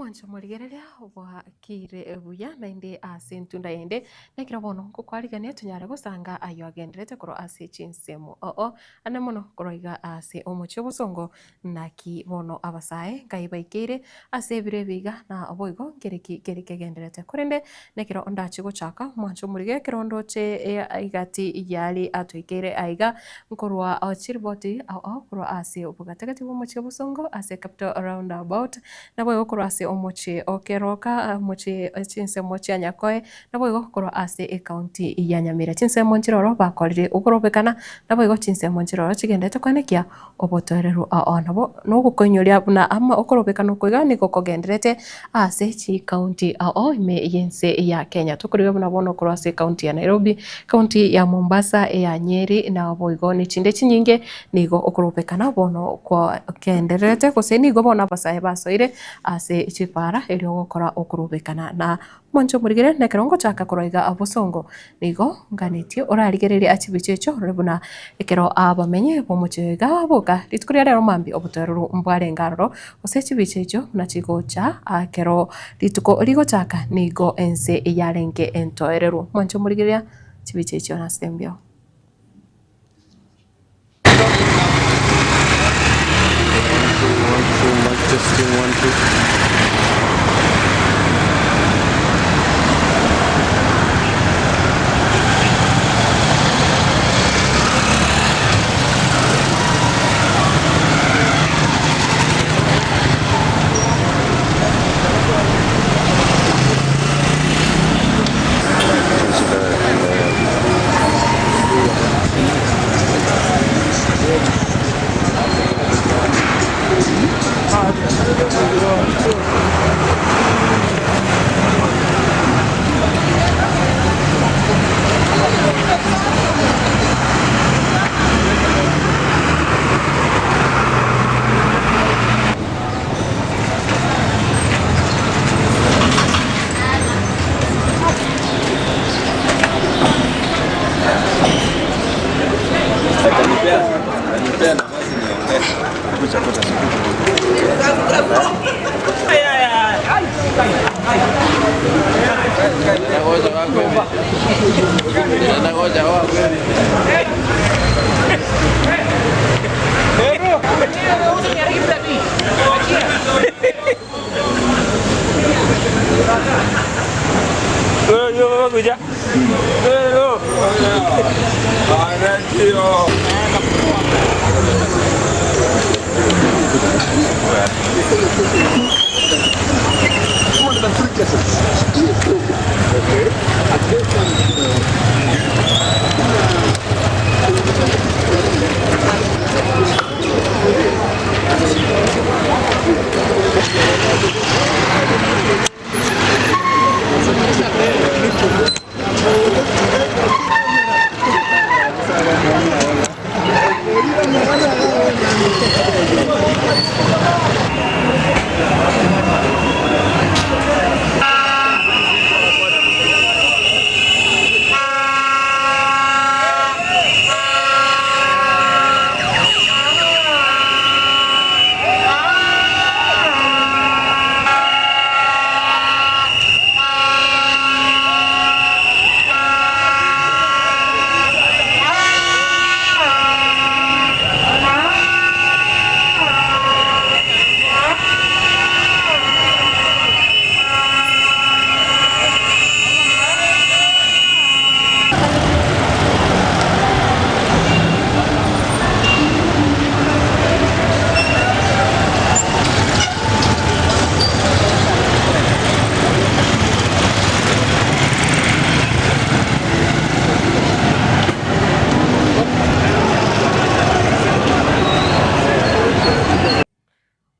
Mwanche omorigereria bwakire buya naende ase entunda yende, nekero bono nkokwarigania tonyare gosanga ayio agenderete korwa ase chinsemo oo ande mono korwa iga ase omochie obosongo naki bono abasae nkai baikeire ase ebiro ebi iga na boigo nkere ki keri kegenderete. Korende nekero ndache gochaka mwanche omorigereria ekero ndoche egati yari atoikeire aiga nkorwa chiriboti ao ao korwa ase obogatagati bw'omochie obosongo ase capital roundabout. Naboigo korwa ase omochie o Keroka, omochie chinsemo chia Nyakoe, naboigo korwa ase ecounty ya Nyamira. Chinsemo nchiroro bakorire okorobekana, naboigo chinsemo nchiroro chigenderete koenekia obotoereru ao. Nabo nogokoinyoria buna ama okorobekana oko iga nigo kogenderete ase chicounty ao ime y'ense ya Kenya. Tokorigia buna bono korwa ase ecounty ya Nairobi, ecounty ya Mombasa, eya Nyeri, naboigo nechinde chinyinge. Nigo okorobekana bono kwagendererete, gose nigo bono abasae basoire ase chipaara erio gokora okorobekana. Na mwanche omorigere nekero ngochaka korwa iga bosongo, nigo nganetie orarigererie chibicha echio orore buna ekero abamenyi b'omochie oyo iga baboka rituko ria rero mambia obotoereru mbwarenge aroro, gose chibicha echio buna chigocha ekero rituko rigochaka nigo ense yarenge entoereru. Mwanche omorigereria chibicha echio nase embeo.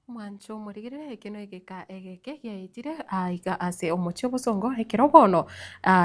Mwanche omorigerere eke negeka egeke giaetire aiga ase omochie obosongo ekero bono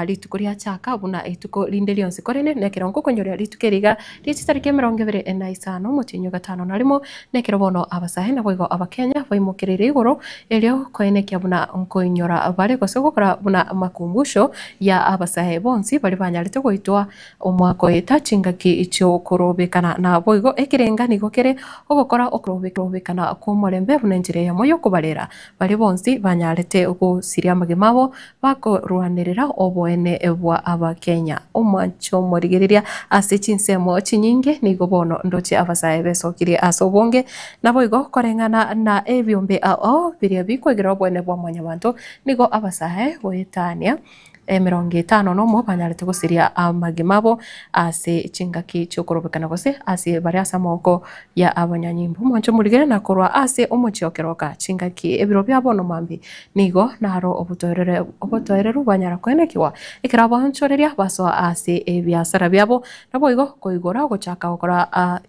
rituko riachaka buna rituko rinde rionsi korende nekero ngokonyoria rituko eri iga rie chitariki emerongo ebere na isano omotienyi o gatano na rimo nekero bono abasae naboigo abakenya baimokereire igoro erio koenekia buna nkoinyora bare gose gokora buna makumbusho ya abasae bonsi baria banyarete goitwa Omwaka oeta chingaki chi'okorobekana, naboigo ekerenga nigo kere ogokora okorobekana kw'omorembe buna enchera. enchera eyemo y'okobarera baria bonsi banyarete gosiria amagima abo bakorwanerera oboene bwa Abakenya. Omwancho omorigereria ase chinsemo chinyinge nigo bono ndoche abasae besokirie ase obonge, naboigo koreng'ana na ebiombe ao biria bikoigera oboene bwa mwanyabanto nigo abasae goetania emerongo etano nomo banyarete gosiria amagima abo ase chingaki chi'okorobekana gose ase bare ase amaboko ya abanyanyimbo. Omwancho omorigere na korwa ase omochie o keroka chingaki ebiro bia bono mambia nigo naro obotoerere obotoereru banyara koenekigwa ekero abaonchoreria basoa ase ebiasara biabo naboigo koigora gochaka gokora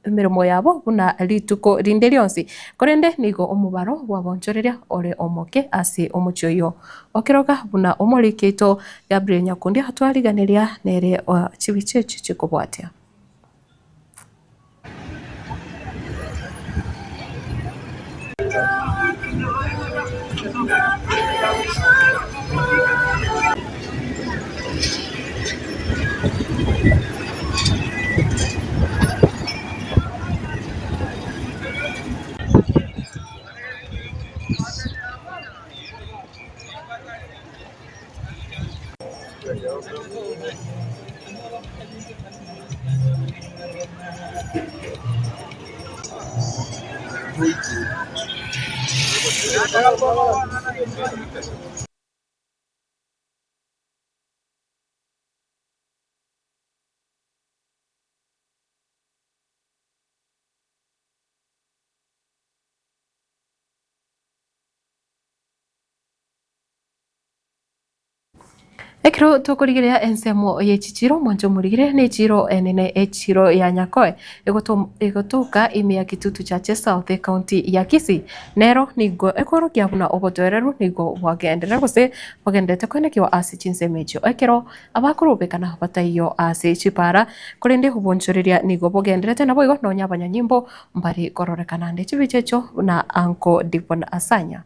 emeremo yabo buna rituko rinde rionsi, korende nigo omobaro bw'abaonchoreria ore omoke ase omochie oyio. Okeroka buna omoriki oito Gabriel Nyakundi atwariganeria nere chibicha echi chikobwatia. Ekero tokorigereria ensemo ye chichiro, omwancho omorigire ne echiro enene echiro ya Nyakoe egotoka ime ya Kitutu Chache South ecounty ya Kisii nero nigo ekorokia buna obotoereru nigo bwagenderera gose bogendererete koenekiwa ase chinsemo echio ekero abakorobekana bataiyo ase chipara korende obonchoreria nigo bogendererete naboigo nonya abanyanyimbo mbari kororekana ande chibicha echio buna Uncle Divon Asanya.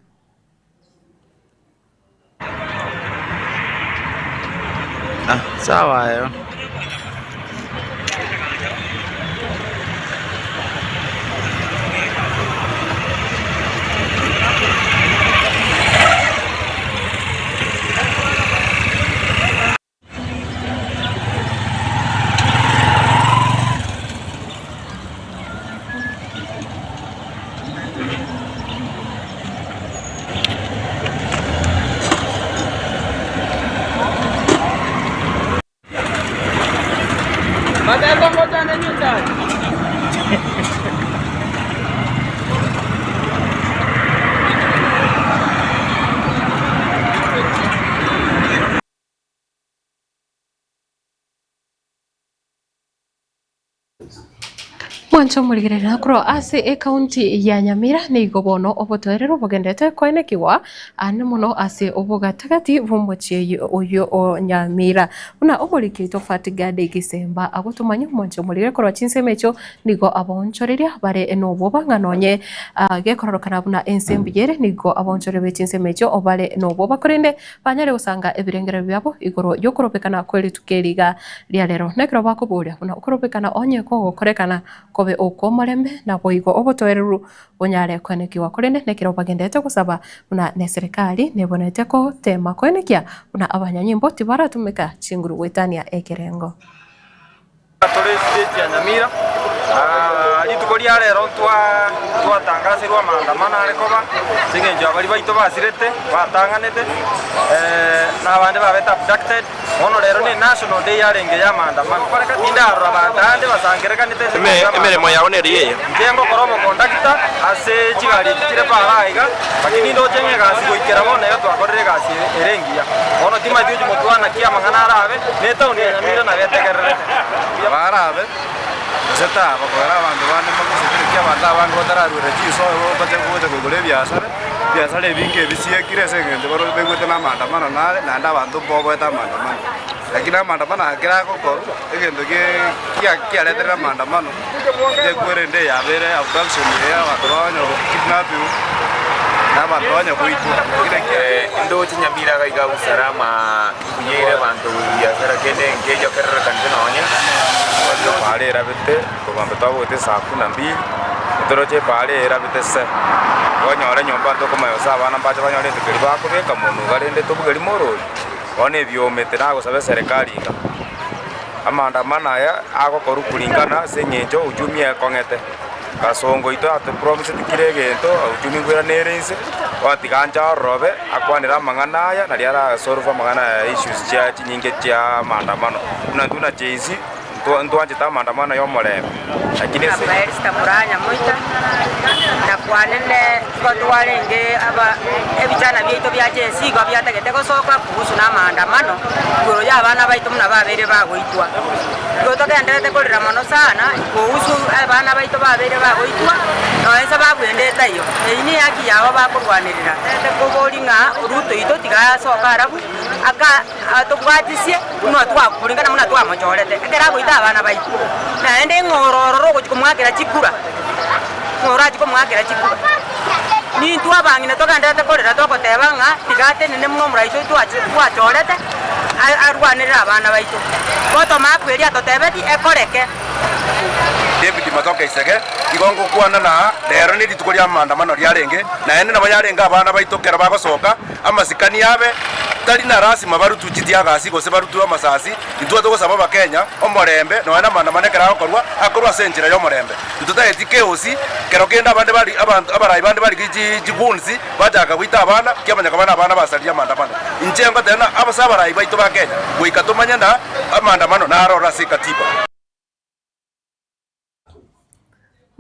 Ah, sawa ayo. Mwanche omorigereria korwa ase ekaunti ya Nyamira nigo bono obotoereru bogenderete koenekigwa ande mono ase obogatagati bw'omochie oyio o Nyamira. Buna omoriki oito Fatgard Gisemba agotomanya omwanche omorigere korwa chinsemo echio nigo abaonchoreria bare nobwoba ng'a nonye gekororokana buna ense mbuya ere nigo abaonchoreria be chinsemo echio bare nobwoba korende Banyare gosanga ebirengererio biabo igoro y'okorobekana kwe rituko eri iga ria rero. Na ekero bakoboria buna okorobekana onye kogokorekana kobe okw'omorembe, naboigo obotoereru bonyare koenekigwa. Korende nekero bagenderete gosaba buna neserekari nebwenerete goteema koenekia buna abanyanyimbo tibaratumeka chinguru goetania ekerengo. Tore estate ya Nyamira, rituko ria rero twatangaserwe amaandamano are koba ase eng'encho ya baria baito basirete, batang'anete, na abande babete abducted. Bono rero ne national day yarenge ya amaandamano. Tindarora abanto ande basangererekanete ase eng'encho ya amaandamano. Emeremo yao neri eye. Inche ngokora obokondakta ase chigari echi chire para aiga, lakini ndoche ng'a egasi goikera bono iga twakorire egasi ere engiya. Bono timanyeti gochia motwe naki amang'ana arabe, na etaoni ya Nyamira nabo etegererete. Barabe, gose taba, kogera abanto bande mbagosete naki abanto abange batararuera chinsobo bache gocha koigora ebiasara, ebiasara ebinge ebisiekire ase eng'encho barobwo baigwete na amaandamano nare, naende abanto mboboete amaandamano. Lakini amaandamano aya kera agokorwa, egento kia kiareterire amaandamano, Ekwere ende yabeire abduction eye abanto bakonyora gokidnapiwa. Na abanto banya goitwa. Indoche Nyamira iga iga usalama mbuya ere abanto biasara kende nkeiyo kerorekanete nonye. Epaara erabete korwa mbe twagoeta esaa kumi na mbili, toroche epaara eye erabete se, onyore nyomba ntokomanya gose abana mbache banyore egento keria bakobeka monwe iga rende tobuge rimo orori, bono ebiomete nagosaba eserekari iga, amaandamano aya agokorwa kulingana ase eng'encho uchumi ekong'ete. Kasongo oito atopromiseti kera egento, uchumi nkoirana ere inse, bono tiga anche arorobe, akwanere amang'ana aya, nario arasolve amang'ana aya issues chia chinyinge chia maandamano. Buna intwe buna Gen Z, ntwa ntwanchete amaandamano ya omorembe, lakini ase. Namba Esther Muranya Moita, na kwanene igo twarenge aba ebichana biaito bia Gen Z igo biatagete gosoka kuhusu na amaandamano igoro ya abana baito buna babeire bagoitwa. Igo togendererete korera mono sana kuhusu abana baito babeire bagoitwa, nonya inse bagwende etaiyo. Eyio ne haki yabo bakorwanerera. Tete kobori ng'a Ruto oito tiga asoke arabu aka atobwatisie buna twa kulingana buna twamochorete ekero agoita abana baito. Naende ng'a oro ororo ogochia komoakera chikura, ng'a orachie komoakera chikura. Nintwe abang'ina togendererete korera togoteba ng'a tiga atenene buna omoraisi oito twachorete arwanerere abana baito. Bottom up eria atotebeti ekoreke. David Matoke Isege, Igo ngokwana na rero nerituko ria maandamano riarenge, naende nabo yarenge abana baito ekero bagosoka, amasikani abe, tari na lasima barutwe chitiagasi gose barutwe amasasi, intwe togosaba abakenya omorembe nonya na amaandamano ekero agokorwa, akorwe ase enchera y'omorembe. Ntotageti chaos, kero kende abande bari abanto abarai bande bari chi chiguns bachaka goita abana, kiamanya koba na abana basaririe amaandamano. Inche ngoteba ng'a ase abarai baito ba Kenya, goika tomanye na amaandamano naroro ase ekatiba.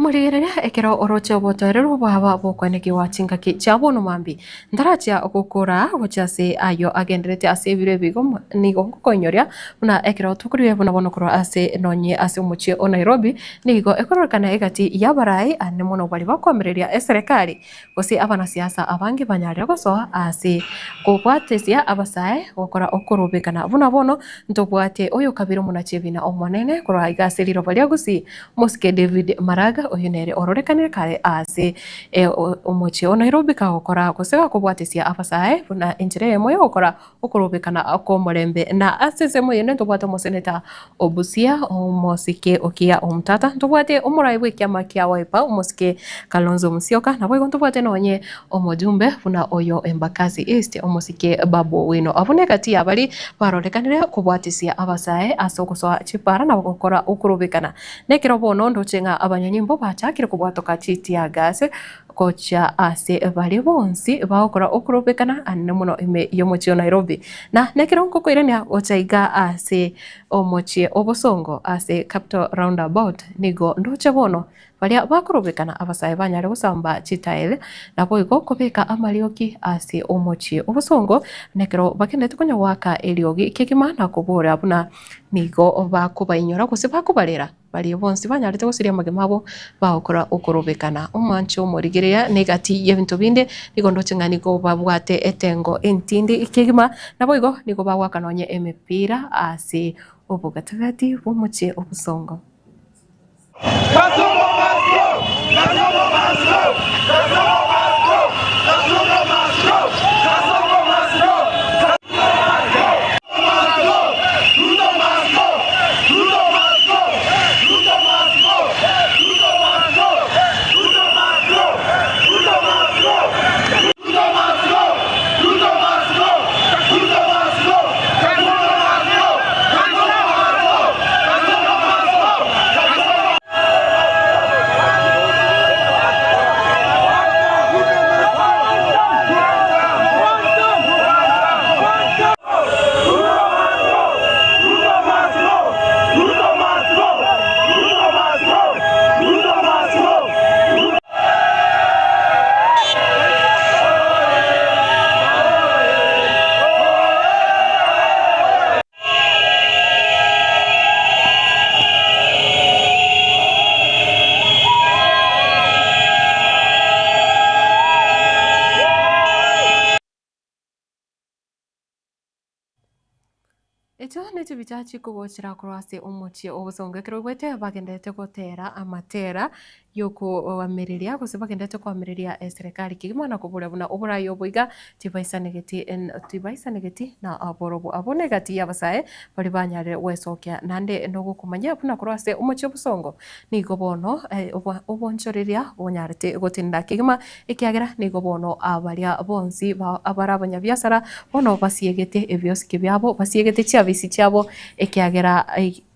Morigereria ekero oroche obotoereru bwaba bokwanekigwa chingaki chia bono mambia, ntarachia gokora gochia ase ayio agenderete ase ebiro ebi igo nigo ngokoinyoria buna ekero tokorire buna bono korwa ase nonye ase omochie o Nairobi nigo ekororekana egati y'abarai ane mono baria bakoamereria eserekari gose abanasiasa abange banyarire gosoa ase kobwatesia abasae gokora okorobekana buna bono ntobwate oyokabere omonachebina omonene korwa aiga ase riroba ria Gusii Omosike David Maraga oyio nere ororekanire kare ase omochie o Nairobi kagokora gose gakobwatesia abasae buna enchera eyemo yogokora okorobekana kw'omorembe. Na ase ensemo eyende ntobwate omoseneta o Busia omosike Okiya Omtata, ntobwate omorai bw'ekiama kia Wiper omosike Kalonzo Musyoka, naboigo ntobwate nonye omojumbe buna oyo Embakasi East omosike Babu Owino. Abwo negati ya baria barorekanire kobwatisia abasae ase ogosoa chipara na gokora okorobekana. Nekero bono ndoche ng'a abanyanyimbo bachakire kobwatoka chitear gas gochia ase baria bonsi bagokora okorobekana anene mono ime y'omochie o Nairobi. Na nekero ngokoirania gocha iga ase omochie o Bosongo ase Capital Roundabout nigo ndoche bono baria bakorobekana abasae banyare gosamba chitael naboigo kobeka amariogi ase omochie o Bosongo nekero bagenderete konya goaka eriogi kegima na kobora buna nigo bakobainyora gose bakobarera. Baria bonsi banyarete gosiria amagima abo bagokora okorobekana. Omwancho omorigereria negati y'ebinto binde, nigo ndoche ng'a nigo babwate etengo entindi kegima, naboigo nigo bagoaka nonye emepira ase obogatagati bw'omochie obosongo. Echio nechibicha chikogochera korwa ase omochie o bosongo ekero oigwete bagenderete gotera amatera. Y'okoamereria, gose bagenderete koamereria eserekari kegima na koboria buna oborai obo iga tibaisanegeti tibaisanegeti na borobwo. Abwo negati y'abasae baria banyarire gwesokia naende nogokomanya buna korwa ase omochie obosongo nigo bono obonchoreria bonyarete gotenena kegima ekiagera nigo bono abaria bonsi abare abanyabiasara bono basiegete ebiosiki biabo basiegete chiabisi chiabo ekiagera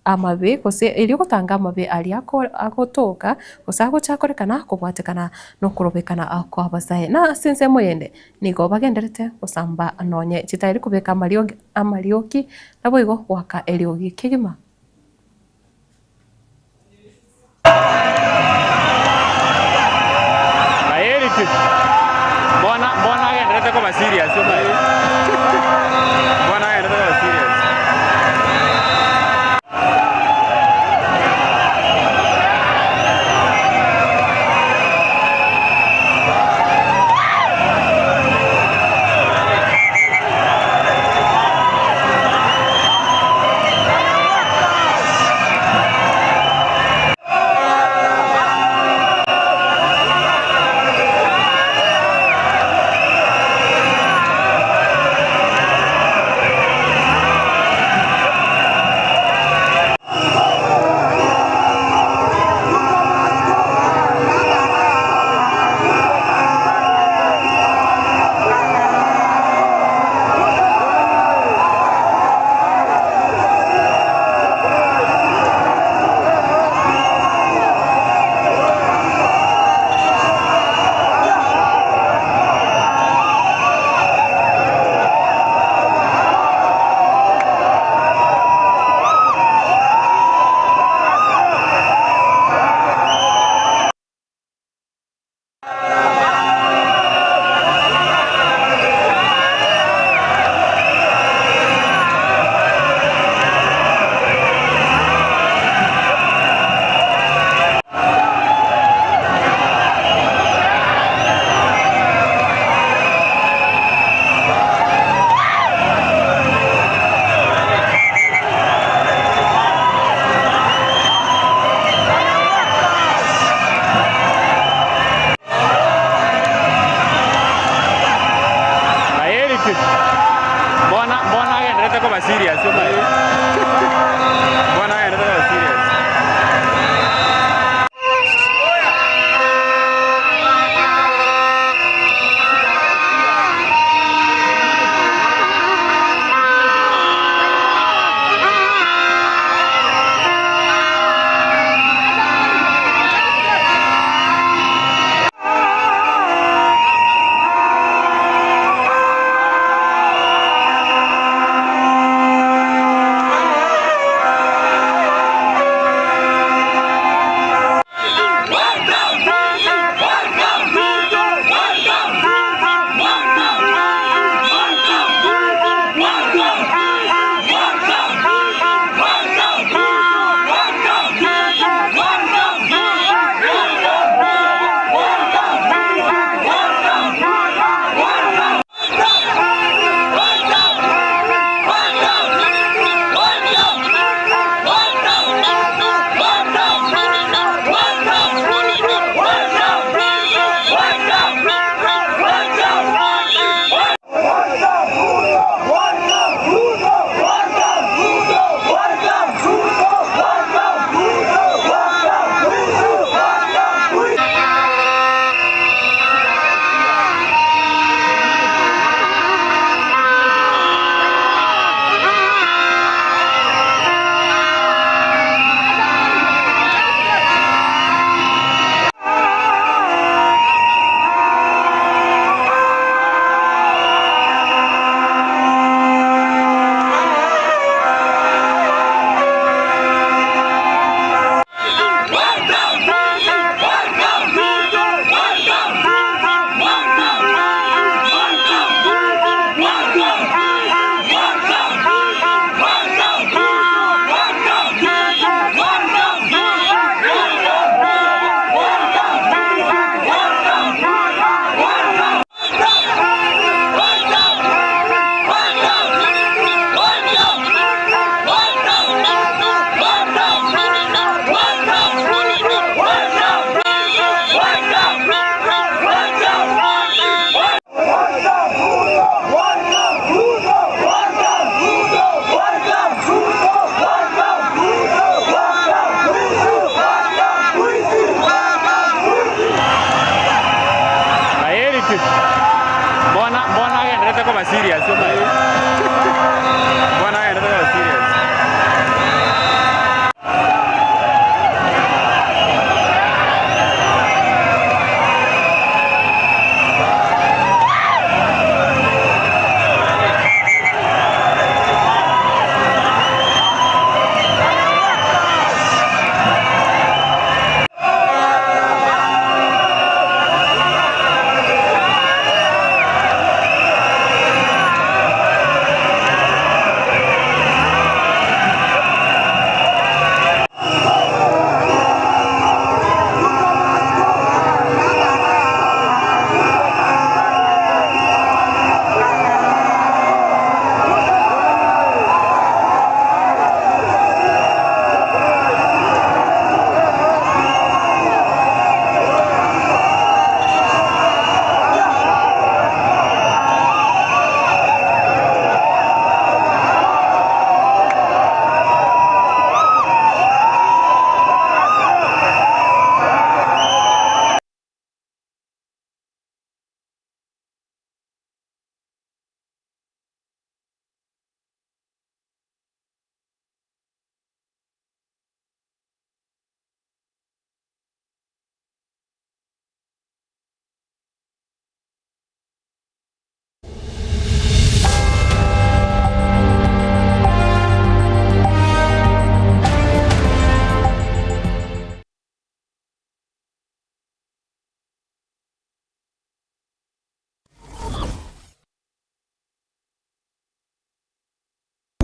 Amabe, gose erio gotanga amabe aria agotoka, gose agochakorekana kobwatekana nokorobekana kw'abasae. Na ase ensemo eyende nigo bagenderete gosamba nonye chitairi kobeka amariogi, naboigo goaka eriogi kegima. Aye Eric, mbona mbona agenderete koba serious omaye? Mbona agenderete koba serious?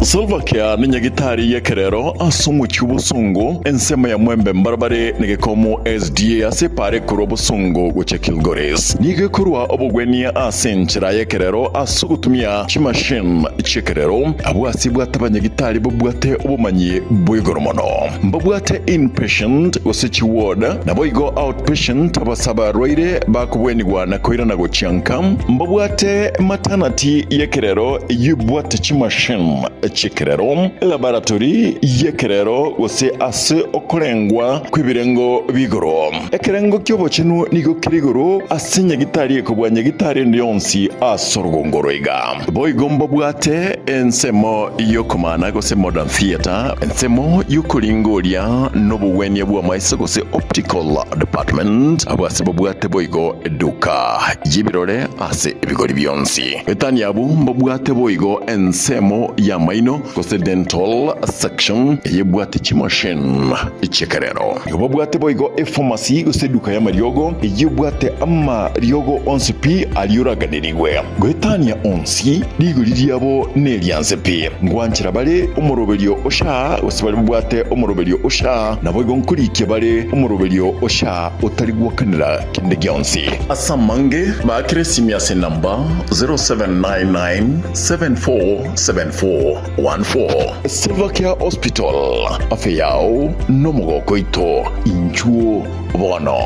Silvercare nenyagitari y'ekerero ase omochie o Bosongo, ensemo ya Mwembe mbarabare negekomo SDA ase epara ekorwa Bosongo gochia Kilgoris. Nigo ekorwa obogwenia ase enchera y'ekerero ase ogotumia chimachine chi'ekerero. Abwo ase bwate abanyagitari babwate obomanyi bwa igoro mono. Mbabwate inpatient gose chiward, naboigo outpatient abase abarwaire bakobwenigwa na koirana gochia nka. Mbabwate maternity y'ekerero eyio ebwate chimachine chi'ekerero, elaboratory y'ekerero gose ase okorengwa kw'ebirengo bi'igoro. Ekerengo ki'obochenu nigo kere igoro ase nyagitari ekobua nyagitari ende yonsi ase orogongo rwaiga. Boigo mbabwate ensemo y'okomana gose modern theatre, ensemo y'okoringoria nobogwenia bw'amaiso gose optical department, abwo ase babwate boigo eduka y'ebirore ase ebigori bionsi. Etani abwo mbabwate boigo ensemo y'amaino gose dental section eyebwate chimachine chi'ekerero. Nigo babwate boigo epharmacy gose eduka y'amariogo eyebwate amariogo onsi pi aria oraganerigwe. Goetania onsi, rigori riabo nerianse pi. Ngwanchera bare omoroberio o SHA gose baria babwate omoroberio o SHA, naboigo nkorikia bare omoroberio o SHA otari gwakanera kende gionsi. Ase amange, baakere esimi ase enamba 0799747414. Silvercare Hospital, afya yao nomogoko oito, inchuo bono.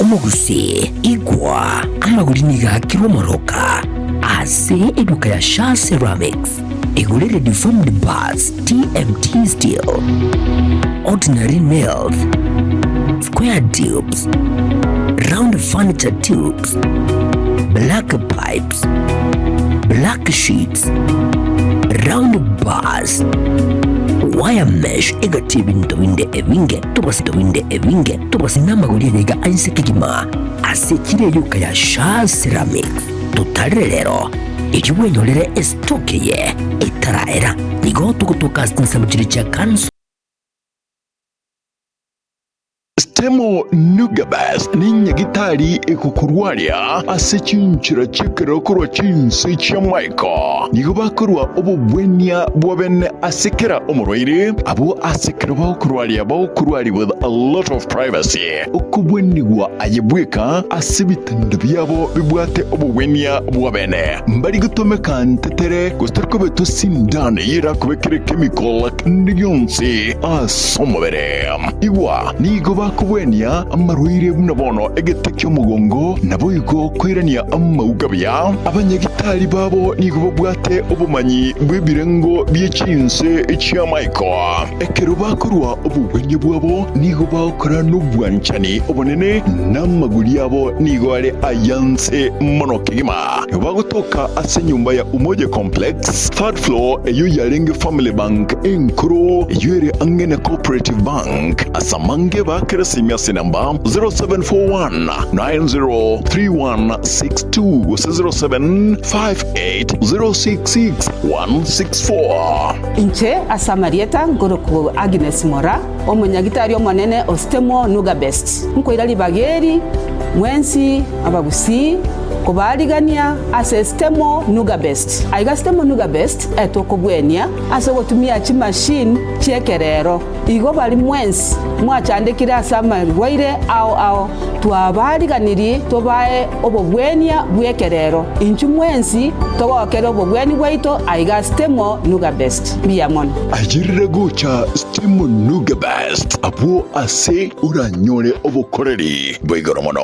Omogusii, igwa, amagori nigo akirwe omoroka ase eduka ya Shaa Ceramics. Igorere deformed bars, TMT steel, ordinary nails, square tubes, round furniture tubes, black pipes, black sheets, round bars, wire mesh egati ebinto binde ebinge tobase binde ebinge tobase namagori ayaiga ainse kegima ase chire eyuka ya Shaa Ceramics totarere rero erio bwenyorere estock eye etaraera nigo togotoka ase chinsemo chiria chia Council. Stemo Nugabes nenyagitari egokorwaria ase chinchera chi'ekerero korwa chinse chi'amaiko. Nigo bakorua obobwenia bwa bene ase kera omorwaire, abwo ase ekero bagokorwaria bagokorwaria with a lot of privacy. Okobwenigwa aye bweka ase ebitanda biabo bibwate obobwenia bwa bene. Mbari gotomeka ntetere gose tori kobetwa sindano eyio erakobekere chemical kende gionsi ase omobere. Igwa, nigo bakobwenia amarwaire buna bono egete ki'omogongo, naboigo koirania amauga buya. Abanyagitari babo nigo babwate obomanyi bw'ebirengo bie chinse chi'amaiko. Ekero bakorua obogwenia bwabo nigo bagokora nobwanchani obonene, na amaguri abo nigo are ayanse mono kegima. Nigo bagotoka ase enyomba ya Umoja Complex, third floor, eyio yarenge Family Bank enkoro, eyio ere ang'e na Cooperative Bank. Ase amange baakere esimi ase enamba 0741 903162 gose 0758 066 164. Inche ase amarieta nkorokwa Agnes Mora, omonyagitari omonene o Stemo Nugabest. Nkoira ribaga eri mwensi abagusii kobaarigania ase Stemo Nugabest. Aiga Stemo Nugabest etokobwenia ase ogotumia chimachine chi'ekerero. Igo baria mwensi mwachandekire ase amarwaire ao ao, twabaariganirie tobae obobwenia bw'ekerero. Inchuo mwensi togokere obobweni bwaito aiga Stemo Nugabest. Mbuya mono. Ayerire gocha Stemo Nugabest abwo ase oranyore obokoreri bwa igoro mono.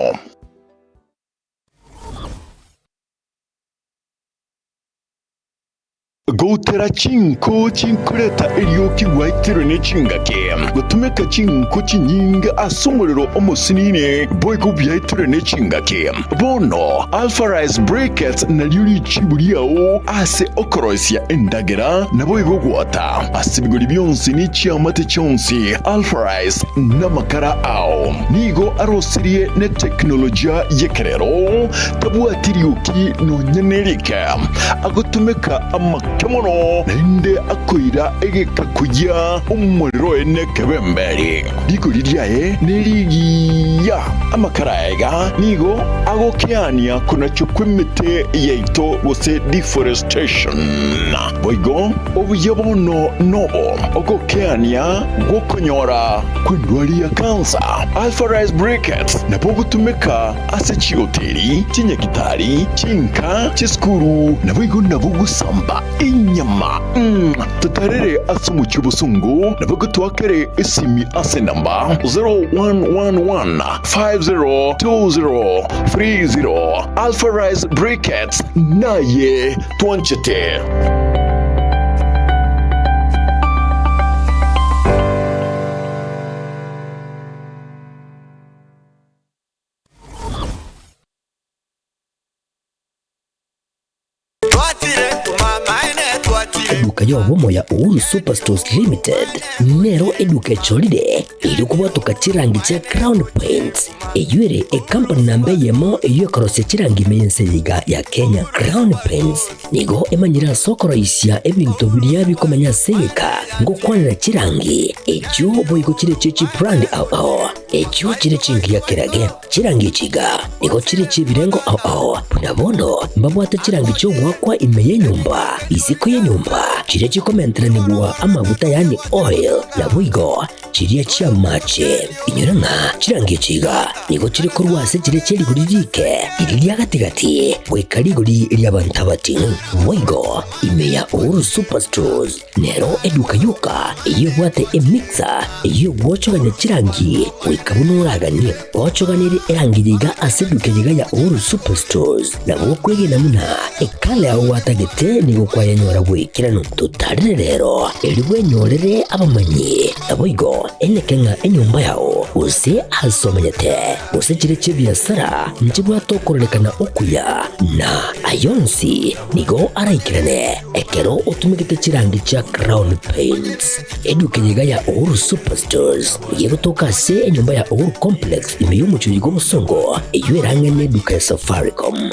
Goutera chinko chinkoreta erioki gwaitirwe ne chingaki, gotumeka chinko chinyinge ase omorero omosinini, boigo biaitirwe ne chingaki. Bono Alpha Rice Briquettes nario richibu riao ase okoroisia endagera, naboigo gwota ase ebigori bionsi ne chiamate chionsi. Alpha Rice namakara ao nigo arosirie ne teknolojia y'ekerero, tabwati rioki nonya nerike. Agotumeka amake. mono naende akoira egeka koyia omorero oye nekebemberi. Rigori riaye nerigiya. Amakara aya iga nigo agokeania konachwa kw'emete yaito gose deforestation. Boigo obuya bono nobo ogokeania gw'okonyora kw'endwari ya kansa. Alpha Rice Briquettes nabo ogotumeka ase chihoteli, chinyagitari, chinka, chisukuru, naboigo nabo gosamba enyama. Totarere ase omochie obosongo, nabo gotwakere esimi ase enamba 0111 502030. Alpha Rice Briquettes naye twanchete. Eduka y'obomo ya Uhuru Superstores Limited nero eduka echorire erio kobwatoka chirangi chia Crown Paints eyio ere ekampani namba eyemo eyio ekorosia chirangi ime y'ense eye iga ya Kenya. Crown Paints nigo emanyire ase okoroisia ebinto biria bikomenya ase egeka ngokwanera chirangi echio boigo chire chie chibrand ao ao echio chire chingiya kerage. Chirangi echi iga nigo chire chi'ebirengo ao ao, buna bono mbabwate chirangi chi'ogoakwa ime y'enyomba, isiko y'enyomba, chiria chikomenteranigwa amaguta yaani oil, naboigo chiria chi'amache. Inyora ng'a chirangi echi iga nigo chire korwa ase chiria chie rigori riike, riria ria gati-gati, goika rigori ri'abanto abating'u. Boigo ime ya Uhuru Superstores Nero eduka yoka eyio ebwate emixer eyio egwochogania chirangi goika buna oraganie. Ochoganirie erangi yiga ase eduka yiga ya Uhuru Superstores nabo okwegena buna ekala yao gwatagete nigo kwayenyora goikeranu. Totarire rero erio bwenyorere abamanyi naboigo eneke ng'a enyomba yao gose ase omenyete gose chire chi'ebiasara nchibwate okororekana okuya na ayonsi Nigo araikerane ekero otumegete chirangi chia Crown Paints. Eduka eye iga ya Uhuru Superstores nigo egotoka ase enyomba ya Uhuru Complex ime y'omochie oyiga obosongo eyio erang'ane eduka ya Safaricom.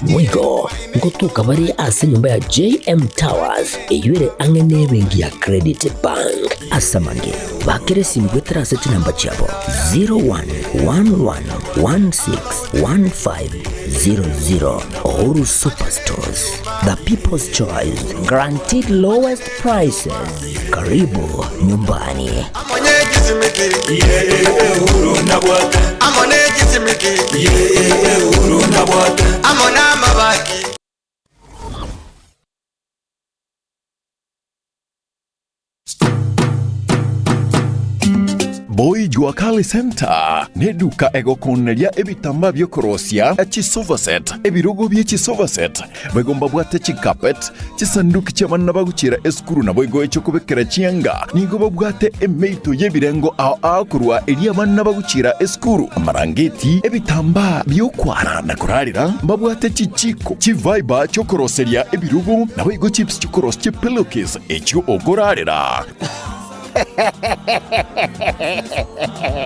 Boigo ngotoka bare ase enyomba ya JM Towers eyio ere ang'e n'ebenki ya Credit Bank. Ase amange, bakera esimi goetera ase chinamba chiabo 0111161500. Uhuru Superstores, the people's choice, guaranteed lowest prices. Karibu nyumbani. Boy Jua Kali Center neduka egokoneria ebitambaa biokorosia chisofa set, ebirogo bie chisofa set, boigo mbabwate chicarpet, chisanduki chi'abana bagochiera esukuru naboigo echiokobekera chianga. Nigo babwate emeito y'ebirengo ao ao korwa eria abana bagochiera esukuru, amarangeti, ebitambaa biokwara na korarera, mbabwate chichiko, chiviber chiokoroseria ebirogo, naboigo chips chiokorosia chipillowcase echio okorarera.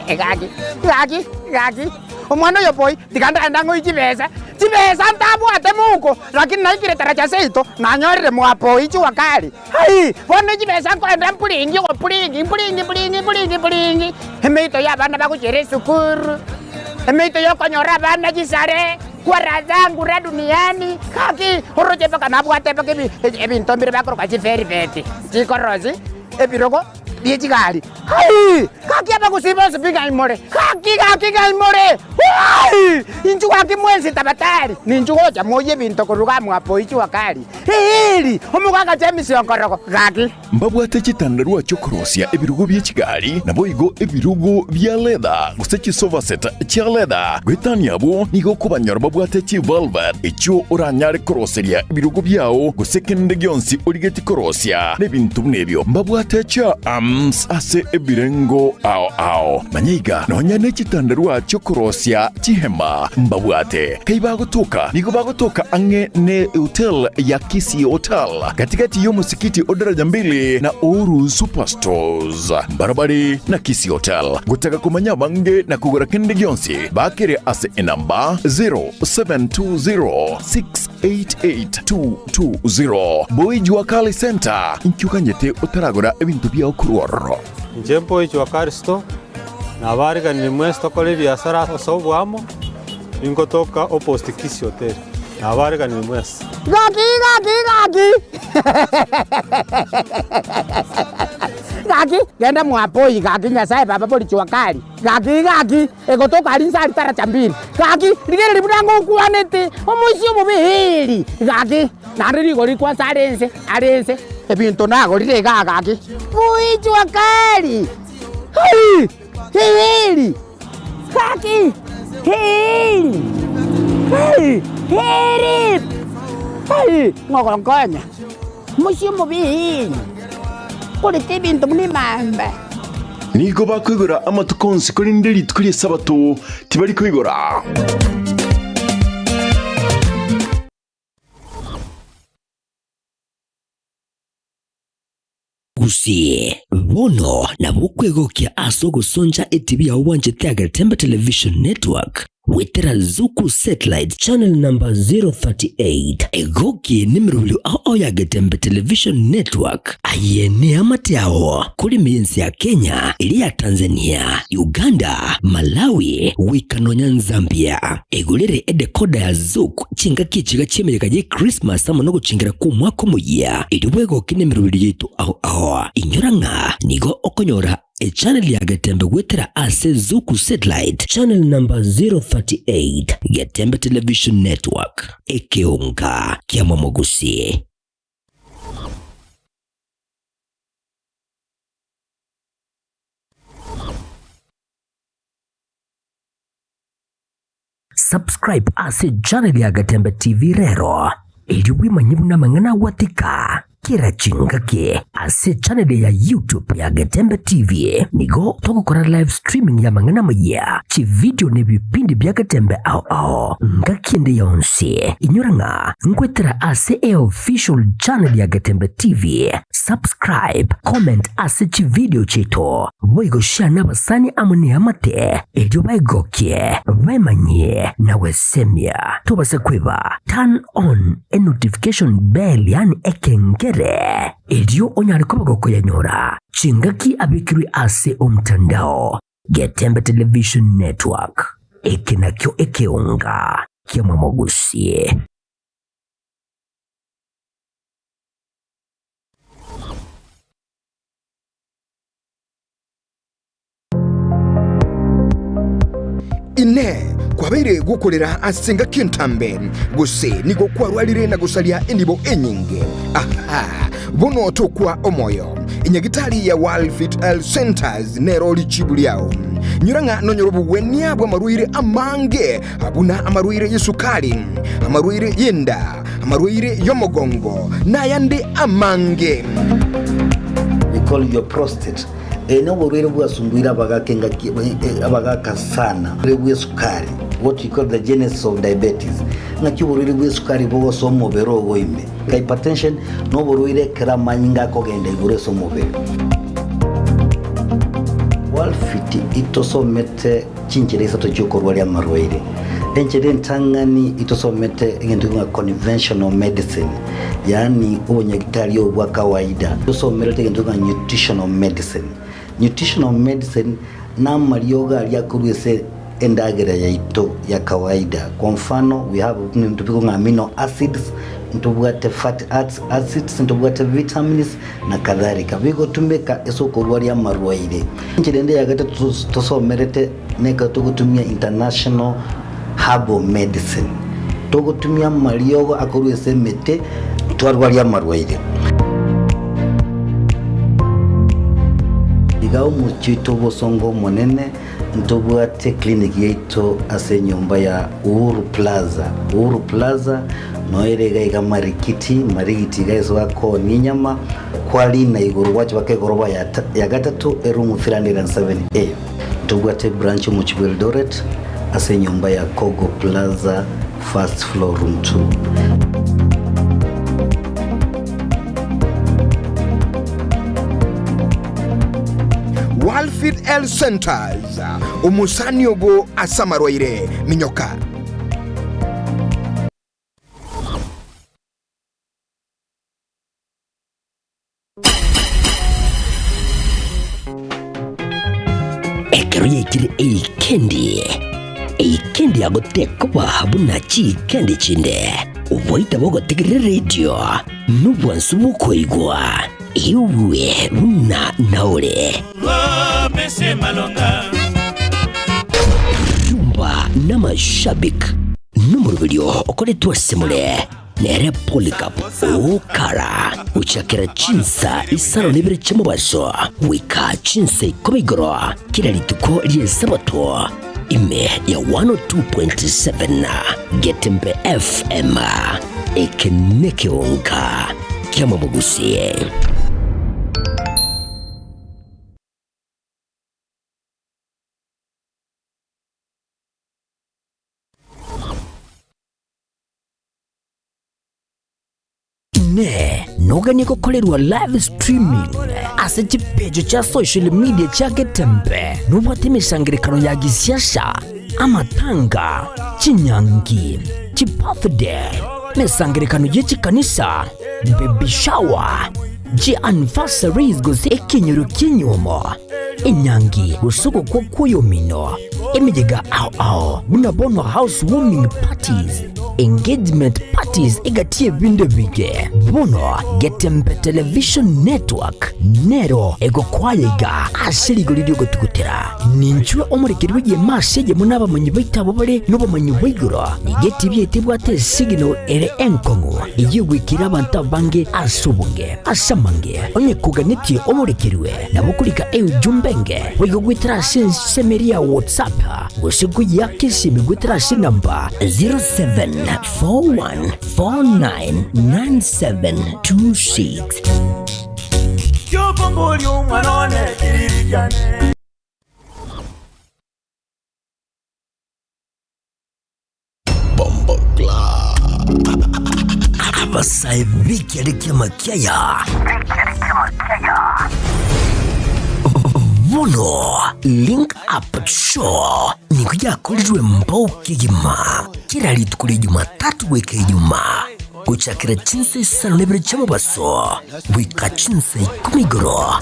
Gaki, gaki, gaki, omwana oyo boy, tiga ndagenda ng'oe chibesa, chibesa ntabwate mouko, lakini naikire taracha seito, nanyorire mwa boy jua kali. Hai! Bono chibesa nkoenda mpuringi ogopuringi, mpuringi mpuringi mpuringi mpuringi, emeito ya abana bagochiera esukuru, emeito ya okonyora abana chisare, kwa raha zangu ra duniani, gaki oroche mpaka nabwate mpaka ebi ebinto mbire bakoroka chivelvet, chikorosi, ebirogo bie chigari. Hai! Gaki abagusii bonsi pi ng'ai more? Gaki gaki ng'ai more? Hai! Inchuo gaki mwensi tabatari, ninchuo gocha moyie ebinto korwa iga mwapo inchuo kari. Eeri! Omogaka James Okorogo, gaki. Mbabwate chitandarua chi'okorosia ebirogo bie chigari, naboigo ebirogo bia leather, gose chisofa set chia leather. Goetania abwo nigo okobanyora babwate chivelvet, echio oranyare koroseria ebirogo biao, gose kende gionsi origetie korosia nebinto buna ebio. Mbabwate chia. items ase ebirengo ao ao. Manya iga, nonya ne chitandarua chi'okorosia chihema mbabwate. Kai bagotoka? Nigo bagotoka ang'e ne hotel ya Kisii Hotel, gatigati y'omosikiti o Daraja Mbili na Uhuru Superstores, mbarabare na Kisii Hotel. Gotaka komanya abange na kogora kende gionsi, bakere ase enamba 0720688220. Boy Jua Kali Center, inki oganyete otaragora ebinto biao korwa ororo? Inche Boy Jua Kali Store, nabariganirie mwensi tokore ebiasara ase oboamo. Ningotoka opposite Kisii Hotel. Nabareganire mwensi. Gaki gaki gaki gaki genda mwapoi gaki nyasaye baba bori jua kali gaki gaki egotoka aria inse aria taracha mbili gaki rigereria buna ngokwanete omoisia omobe eeri gaki naende rigori kwanza are inse are inse ebinto nagorire igaa gaki boi jua kali hai eeri. Gaki! Heri! Heri! Heri! Heri! Ng'ogonkonya, mochie omobe, korete ebinto buna emamba. Nigo bakoigora amatuko onsi, korende rituko ri'Esabato tibari koigora. Gusii, bono nabo okwegokia ase ogosoncha etibi yao bwanchete ya Getembe Television Network goetera Zuku Satellite Channel number 038. Egoki nemerobio ao ao ya Getembe Television Network aye neamate ao korema ense ya Kenya, eria ya Tanzania, Uganda, Malawi goika nonya Zambia. Egorere edecoder ya Zuku Chingaki echiga chi'emeyega ye Christmas amo nogochengera kw'omwaka omoyia, erio bwegoke nemeroberi yaito ao ao. Inyora ng'a nigo okonyora echannel ya Getembe goetera ase Zuku Satellite channel number 038, Getembe Television Network, ekeonga ki'amamogusi. Subscribe ase channel ya Gatembe TV rero, erio bwemanye buna amang'ana agwatika kera chingaki ase channel ya YouTube ya Getembe TV. Nigo togokora live streaming y'amang'ana amayia, chividio na ebipindi bia Getembe ao ao ngaki ende yonsi. Inyora ng'a nkwetera ase eofficial channel ya Getembe TV. Subscribe, comment ase chividio chiaito, boigo share nabasani amo neamate erio baegokie, baemanyie na gwesemia. Tobasa kweba turn on e notification bell yaani ekengere erio onyare koba gokoyanyora chingaki abekirwe ase omtandao. Getembe Television Network, eke nakio ekeonga ki'amamogusie. Inee! Kwabeire gokorera ase engaki entambe, gose nigo kwarwarire na gosaria enibo enyinge? Aha! Bono tokwa omoyo. Enyagitari ya World-Fit Health Centers nero richibu riao. Nyora ng'a nonyore obogwenia bw'amarwaire amange, buna amarwaire y'esukari, amarwaire y'enda, amarwaire y'omogongo, na ayande amange. We call your prostate. Eye noborwaire bwasumbuire abagaka engaki abagaka sana. Oborwaire bw'esukari, what we call the genesis of diabetes. Ng'aki oborwaire bw'esukari bogosoa omobere ogo ime. Hypertension noborwaire ekero amanyinga akogenda igoro ase omobere. Walfit itosomete chinchera isato chi'okorwaria amarwaire. Enchera entang'ani itosomete egento ng'a conventional medicine, yaani obonyagitari obo bwa kawaida. Tosomerete egento ng'a nutritional medicine. Nutritional medicine namariogo aria akorwa ase endagera yaito ya kawaida. Kwa mfano we have ebinto bikong'a amino acids, ntobwate fatty acids, ntobwate vitamins na kadhalika, bigotumeka ase okorwaria amarwaire. Enchera ende ya gatato tosomerete nekero togotumia international herbal medicine, togotumia amariogo akorwa ase emete twarwaria amarwaire. Iga omochie oito obosongo omonene ntobwate clinic yaito ase enyomba ya Uhuru Plaza. Uhuru Plaza. Noere iga iga Marikiti, Marigiti iga ase bakoonia enyama, kwarina igoro gwacha baka egoroba ya ya gatato eroom 307A. Ntobwate ebranch omochie bwa Eldoret ase enyomba ya Kogo Plaza first floor room 2. Walfit Health Centers, omosani obo ase amarwaire, minyoka. Ekero yaikire eikendi, eikendi yagotekoba buna chiikendi chinde, oboita bogotegerera eredio nobwansu bw'okoigwa, igwe buna naore. Rumba n'amashabik nomoroberio okoretwe ase more nere Polycarp Okara gochakera chinsa isano na ibere chi'omobaso goika chinsa ikomi igoro kera rituko ri'Esabato ime ya 102.7 Getembe FM. Eke nekeonka ki'amabogusie. Inee! Noganie gokorerwa live streaming ase chipeji chia social media chia Getembe? Nobwate emesangererekano ya gisiasa, amatanga, chinyangi, chibirthday, emesangererekano ye chikanisa, baby shower, chianniversaries gose ekenyoro ki'enyuomo, enyangi gose ogokwa kw'oyomino, emeyega ao ao buna bono house warming parties, engagement parties egati y'ebinto ebinge. Bono Getembe Television Network nero egokwaya iga ase rigori ri'ogotugutera. Ninchwe omorekeri bw'egeema ase eyemo n'abamanyi baito abwo bare nobomanyi bwa igoro. Nigo etibi yaito ebwate esignal ere enkong'u eyio egoikera abanto abange ase obonge. Ase amange, onye koganetie omorekerwe, nabo okorika eujumbe enge boigo goetera ase ensemo eria ya WhatsApp gose koyeaka esimi goetera ase enamba 0741499726. Abasae b'ekiare ki'amakiaya bono Link Up Show nigo yakorirwe mbao kegima kera rituko ria Jumatatu goika Ijumaa gochakera chinsa isano na ibere chi'omobaso goika chinsa ikomi igoro.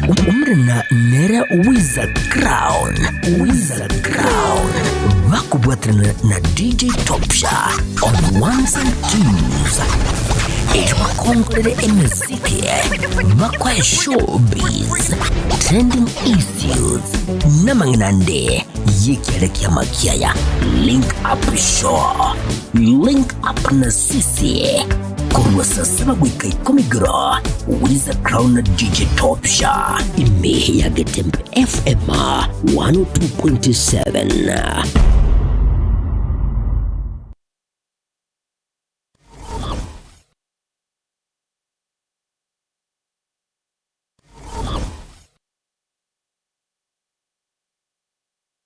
Omorena nere Wiza Crown, Wiza Crown, bakobwaterana na DJ Topsha on ones and twos. Erio bakongorere emeziki, bakoe showbiz, trending issues, namang'ina ande y'ekiare ki'amakiaya. Link Up Show, Link Up na sisi korwa saa saba goika ikomi igoro, Wiza Crown na DJ Topsha ime ya Getembe FM 102.7.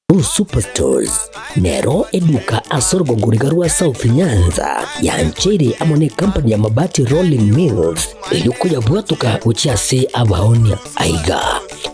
Blue Superstores nero eduka ase orogongo riga rwa South Nyanza yancheire amo ne company ya Mabati Rolling Mills erio koyabwatoka gochia ase abaonia. Aiga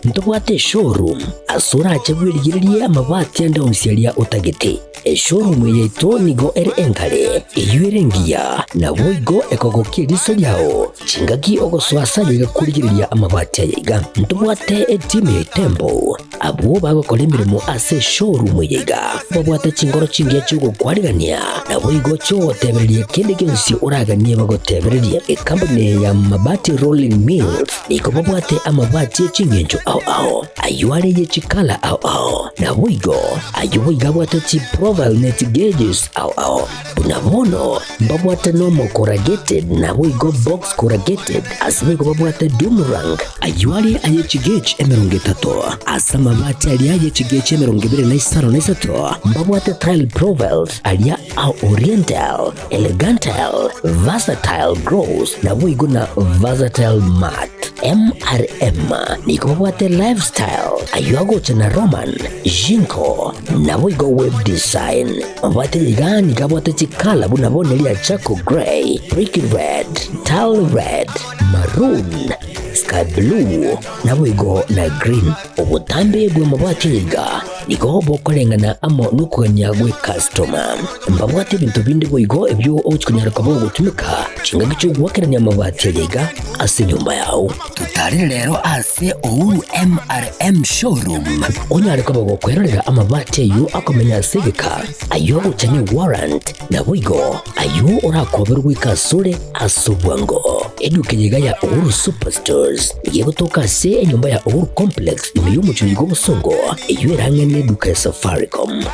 ntobwate eshowroom ase orache bwerigererie amabati ande onsi aria otagete. Eshowroom eye yaito nigo ere enkare, eyio ere engiya, naboigo ekogokia eriso riao. Chingaki ogosoa ase aye iga korigereria amabati aya iga. Ntobwate etimu ya Itembo Abwo bagokora emeremo ase eshowroom eye iga babwate chingoro chingiya chi'ogokwarigania, naboigo chi'ogotebereria kende gionsi oraganie bagotebererie. Ekampuni eye ya Mabati Rolling Mills nigo babwate amabati e ching'encho ao ao, ayio are ye chikala ao ao, naboigo ayio boigo abwate chiprofile ne chigeges ao ao. Buna bono mbabwate normal corrugated naboigo box corrugated, ase boigo babwate doom rank, ayio are aye chigauge 30 ase. amabati aria ye chigechi 25 na 3, mbabwate tile profiles aria a Oriental, Elegantal, Versatile Gross naboigo na Versatile Mat. MRM nigo babwate Lifestyle ayio agocha na Roman, Jinko naboigo Web Design. Mabwate iga nigo abwate chikala buna bono eria Charcoal Grey, Brick Red, Tile Red, Maroon, Sky Blue naboigo na Green. Obotambe bw'amabwate iga nigo bokoreng'ana amo nokogania gw'ekastoma. Mbabwate ebinto binde boigo ebio ogochia konyara koba ogotumeka chingaki chi'ogoakerania amabati aya iga ase enyomba yao. Totarire rero ase Uhuru MRM Showroom onyare koba gokwerorera amabati ayio akomenya ase egeka, ayio agocha ne warrant, naboigo ayio orakoberwe goika asore ase obwango. Eduka eye iga ya Uhuru Superstores nigo egotoka ase enyomba ya Uhuru Complex ime y'omochie oiga obosongo, eyio ere ang'e neduka ya Safaricom.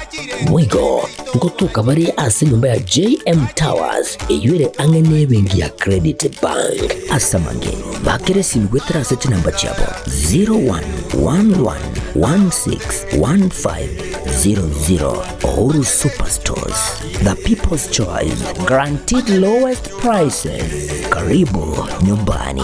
Boigo ngotoka bare ase enyomba ya JM Towers eyio ere ang'e nebenki ya Credit Bank. Ase amange, bakera esimi goetera ase chinamba chiabo 0111161500. Uhuru Superstores, the people's choice, guaranteed lowest prices. Karibu nyumbani.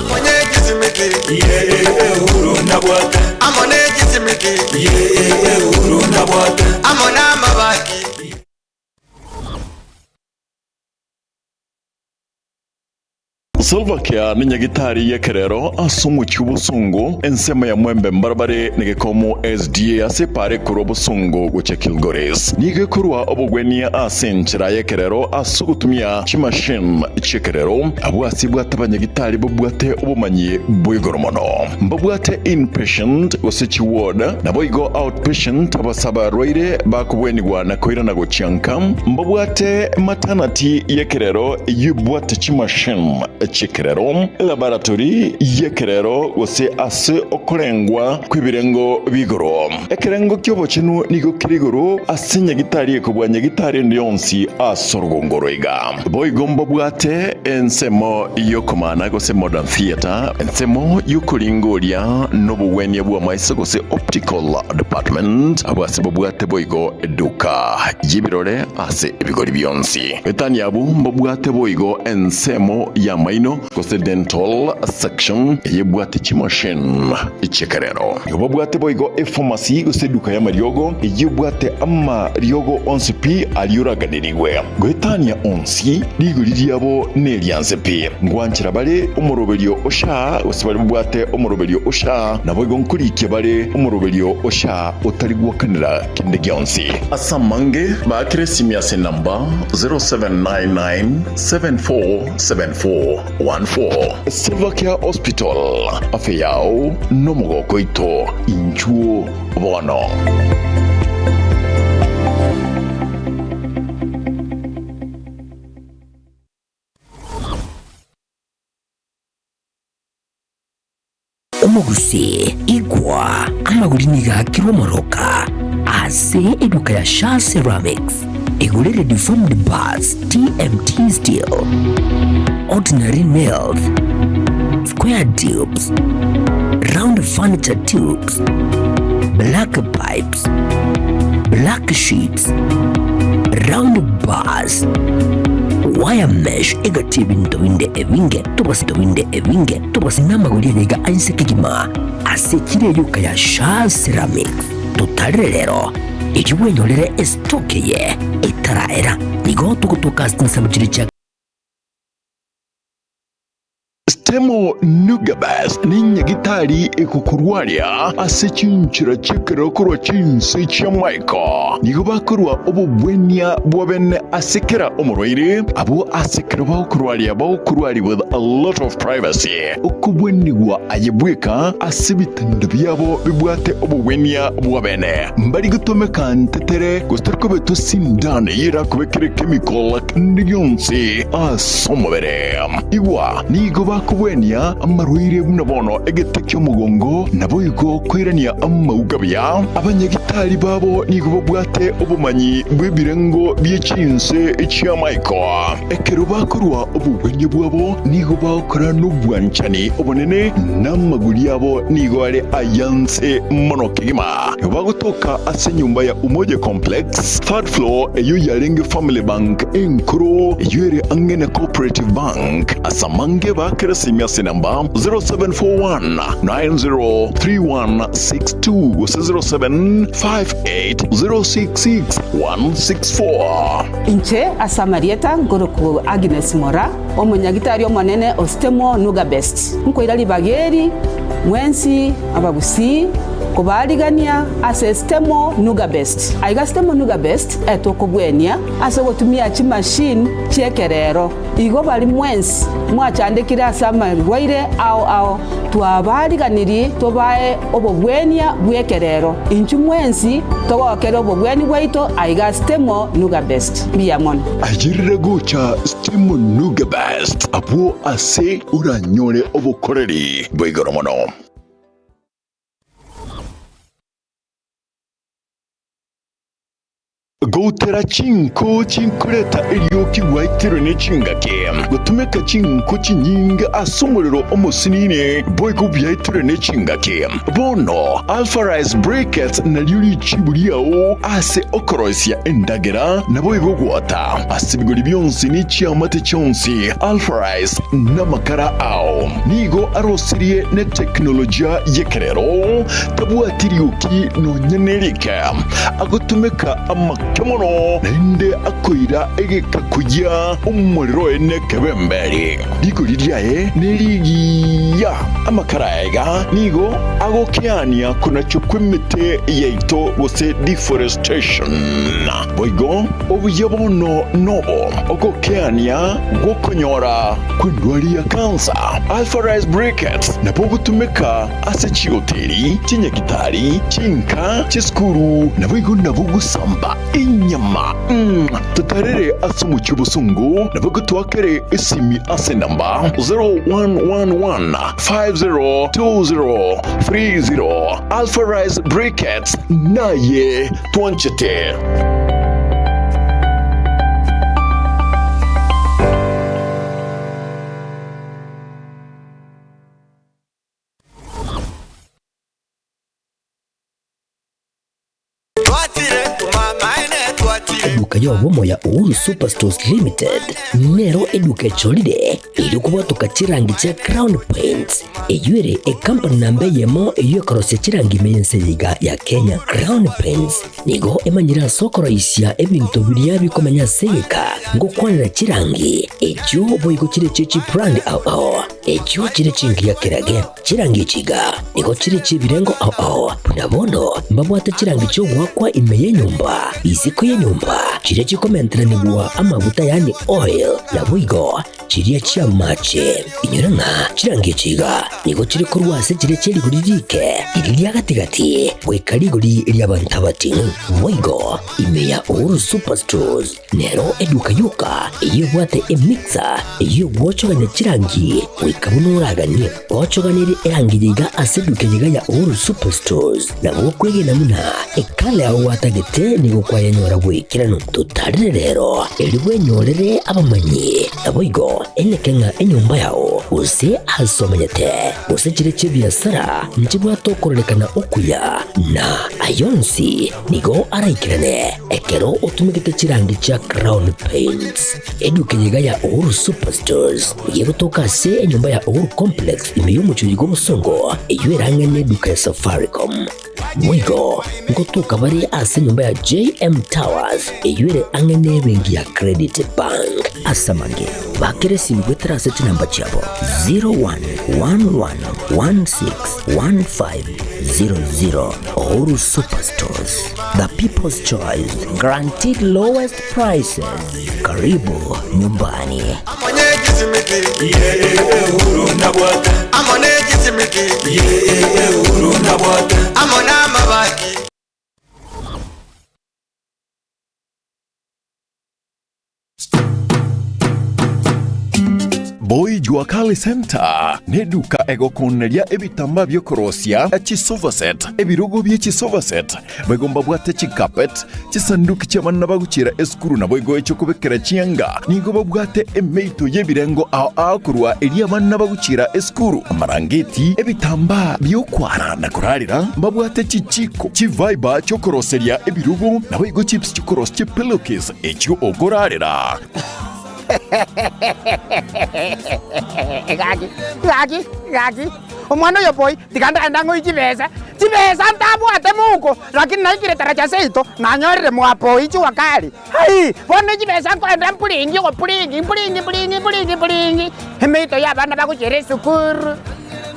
Silvercare ne nyagitari y'ekerero ase omochie obosongo ensemo ya Mwembe mbarabare na gekomo SDA ase epara ekorwa Bosongo gochia Kilgoris. Nigo ekorwa obogwenia ase enchera y'ekerero ase ogotumia chimachine chi'ekerero. Abwo ase bwate abanyagitari babwate obomanyi bwa igoro mono. Mbabwate inpatient gose chiward, naboigo outpatient abase abarwaire bakobwenigwa na koirana gochia nka. Mbabwate maternity y'ekerero eyio ebwate chimachine chi'ekerero, elaboratory y'ekerero gose ase okorengwa kw'ebirengo bi'igoro. Ekerengo ki'obochenu nigo kere igoro ase nyagitari ekobua nyagitari ende yonsi ase orogongo rwaiga. Boigo mbabwate ensemo y'okomana gose modern theatre, ensemo y'okoringoria nobogwenia bw'amaiso gose optical department, abwo ase babwate boigo eduka y'ebirore ase ebigori bionsi. Etani abwo mbabwate boigo ensemo y'amaino gose dental section eyebwate chimachine chi'ekerero. Nigo babwate boigo epharmacy gose eduka y'amariogo eyebwate amariogo onsi pi aria oraganerigwe. Goetania onsi, rigori riabo nerianse pi. Ngwanchera bare omoroberio o SHA gose baria babwate omoroberio o SHA, naboigo nkorikia bare omoroberio o SHA otari gwakanera kende gionsi. Ase amange, baakere esimi ase enamba 0799747414. Silvercare Hospital, afya yao nomogoko oito, inchuo bono. Omogusii, igwa, amagori nigo aakirwe omoroka ase eduka ya Shaa Ceramics. Igorere deformed bars, TMT steel, ordinary nails, square tubes, round furniture tubes, black pipes, black sheets, round bars, wire mesh egati ebinto binde ebinge tobase binde ebinge tobase namagori ayaiga ainse kegima ase chire eduka ya Shaa Ceramics. Totarere rero erio bwenyorere estock eye etaraera. Nigo togotoka ase chinsemo chiria chia. Stemo Nugabes nenyagitari egokorwaria ase chinchera chi'ekerero korwa chinse chi'amaiko. Nigo bakorua obobwenia bwa bene ase kera omorwaire, abwo ase ekero bagokorwaria bagokorwaria with a lot of privacy. Okobwenigwa aye bweka ase ebitanda biabo bibwate obogwenia bwa bene. Mbari gotomeka ntetere gose tari kobetwa sindano eyio erakobekere chemical kende gionsi ase omobere. Igwa, nigo bakobua. Kobwenia amarwaire buna bono egete ki'omogongo, naboigo koirania amauga buya. Abanyagitari babo nigo babwate obomanyi bw'ebirengo bie chinse chi'amaiko. Ekero bakorua obogwenia bwabo nigo bagokora nobwanchani obonene, na amaguri abo nigo are ayanse mono kegima. Bagotoka ase enyomba ya Umoja Complex, third floor, eyio yarenge Family Bank enkoro, eyio ere ang'e na Cooperative Bank. Ase amange baakere esimi ase enamba 0741 903162 gose 0758 066 164. Inche ase amarieta nkorokwa Agnes Mora, omonyagitari omonene o Stemo Nuga Best. Nkoira ribaga eri mwensi abagusii kobaarigania ase Stemo Nuga Best. Aiga Stemo Nuga Best etokobwenia ase ogotumia chimachine chi'ekerero. Igo baria mwensi mwachandekire ase amarwaire ao ao, twabaariganirie tobae obogwenia bw'ekerero. Inchuo mwensi togokere obogwenia bwaito aiga Stemo Nuga Best. Mbuya mono. Ayerera gocha Stemo Nuga Best abwo ase oranyore obokoreri bwa igoro mono. Goutera chinko chinkoreta erioki gwaitirwe ne chingaki, gotumeka chinko chinyinge ase omorero omosinini, boigo biaitirwe ne chingaki. Bono Alpha Rice Briquettes nario richibu riao ase okoroisia endagera, naboigo gwota ase ebigori bionsi ne chiamate chionsi. Alpha Rice namakara ao nigo arosirie ne teknolojia y'ekerero, tabwati rioki nonya nerike. Agotumeka amake mono, naende akoira egeka koyia omorero oye nekebemberi. Rigori riaye nerigiya. Amakara aya iga nigo agokeania konachwa kw'emete yaito gose deforestation. Boigo obuya bono nobo ogokeania gw'okonyora kw'endwari ya kansa. Alpha Rice Briquettes nabo ogotumeka ase chihoteli, chinyagitari, chinka, chisukuru, naboigo nabo gosamba enyama. Totarere ase omochie obosongo, naboigo toakere esimi ase enamba 0111 502030. Alpha Rice Briquettes naye twanchete. Eduka y'obomo ya Uhuru Superstores Limited nero eduka echorire erio kobwatoka chirangi chia Crown Paints eyio ere ekampani namba eyemo eyio ekorosia chirangi ime y'ense eye iga ya Kenya. Crown Paints nigo emanyire ase okoroisia ebinto biria bikomenya ase egeka ngokwanera chirangi echio boigo chire chie chibrand ao ao. Echio chire chingiya kerage, chirangi echi iga nigo chire chi'ebirengo ao ao, buna bono mbabwate chirangi chi'ogoakwa ime y'enyomba, isiko y'enyomba, chiria chikomenteranigwa amaguta yaani oil, naboigo chiria chi'amache. Inyora ng'a chirangi echi iga nigo chire korwa ase chiria chie rigori riike, riria ria gati-gati, goika rigori ri'abanto abating'u. Boigo ime ya Uhuru Superstores Nero eduka yoka eyio ebwate emixer eyio egwochogania chirangi goika buna oraganie. Gochoganerie erangi yaiga ase eduka eyeiga ya Uhuru Superstores nabo okwegena buna ekala yao gwatagete nigo kwayenyora goikeranu. Totarire rero erio bwenyorere abamanyi naboigo eneke ng'a enyomba yao gose ase omenyete gose chire chi'ebiasara nchibwate okororekana okuya na ayonsi Nigo araikerane ekero otumegete chirangi chia Crown Paints. Eduka eye iga ya Uhuru Superstores nigo egotoka ase enyomba ya Uhuru Complex ime y'omochie oyo bw'obosongo eyio erang'e neduka ya Safaricom. Boigo ngotoka bare ase enyomba ya JM Towers eyio ere ang'e nebenki ya Credit Bank. Ase amange, bakera esimi goetera ase chinamba chiabo 0111161500. Uhuru Superstores, the people's choice, guaranteed lowest prices. Karibu nyumbani. Boy Jua Kali Center neduka egokoneria ebitambaa bi'okorosia chisofa set, ebirogo bie chisofa set, boigo mbabwate chicarpet, chisanduki chi'abana bagochiera esukuru naboigo echi'okobekera chianga. Nigo babwate emeito y'ebirengo ao ao korwa eria abana bagochiera esukuru, amarangeti, ebitambaa bi'okwara na korarera, mbabwate chichiko, chifiber chi'okoroseria ebirogo, naboigo chips chi'okorosia chipillowcase echio okorarera. Gaki, gaki, gaki, omwana oyo boy, tiga ndagenda ng'oe chibesa, chibesa ntabwate mouko, lakini naikire taracha seito, nanyorire mwapoi jua kali. Hai! Bono chibesa nkoenda mpuringi ogopuringi, mpuringi mpuringi mpuringi mpuringi, emeito ya abana bagochiera esukuru,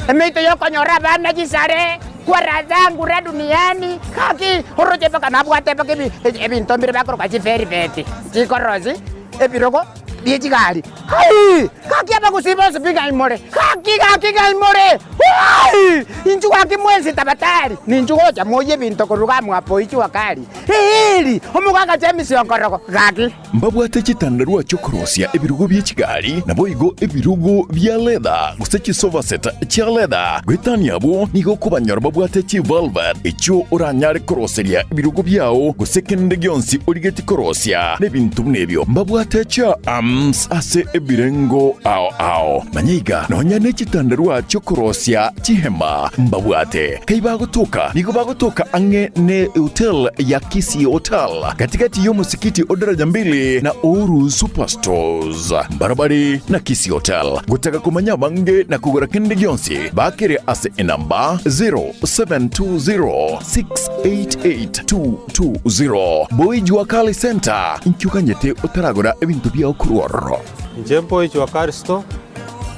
emeito ya okonyora abana chisare, kwara zangu ra duniani, gaki, oroche mpaka nabwate mpaka ebi ebinto mbire bakoroka chivelvet, chikorosi. Ebirogo bie chigari. Hai! Gaki abagusii bonsi pi ng'ai more? Gaki, gaki ng'ai more? Hai! Inchuo gaki mwensi tabatari, ninchuo gocha moyie ebinto korwa iga mwapo ichua kari. Eeri! Omogaka James Onkorogo, gaki. Mbabwate chitandarua chi'okorosia ebirogo bie chigari, naboigo ebirogo bia leather, gose chisofa set chia leather. Goetania abwo, nigo okobanyora babwate chivelvet, echio oranyare koroseria ebirogo biao, gose kende gionsi origetie korosia, na ebinto buna ebio. Mbabwate chiarms ase ebirengo ao ao. Manya iga, nonya ne chitandarua chi'okorosia chihema mbabwate. Kai bagotoka? Nigo bagotoka ang'e ne hotel ya Kisii Hotel, gati-gati y'omosikiti o Daraja Mbili na Uhuru Superstores. Mbarabare na Kisii Hotel. Gotaka komanya abange na kogora kende gionsi, bakere ase enamba 0720688220. Boy Jua Kali Center, inki oganyete otaragora ebinto biao korwa ororo? Inche Boy Jua Kali Store,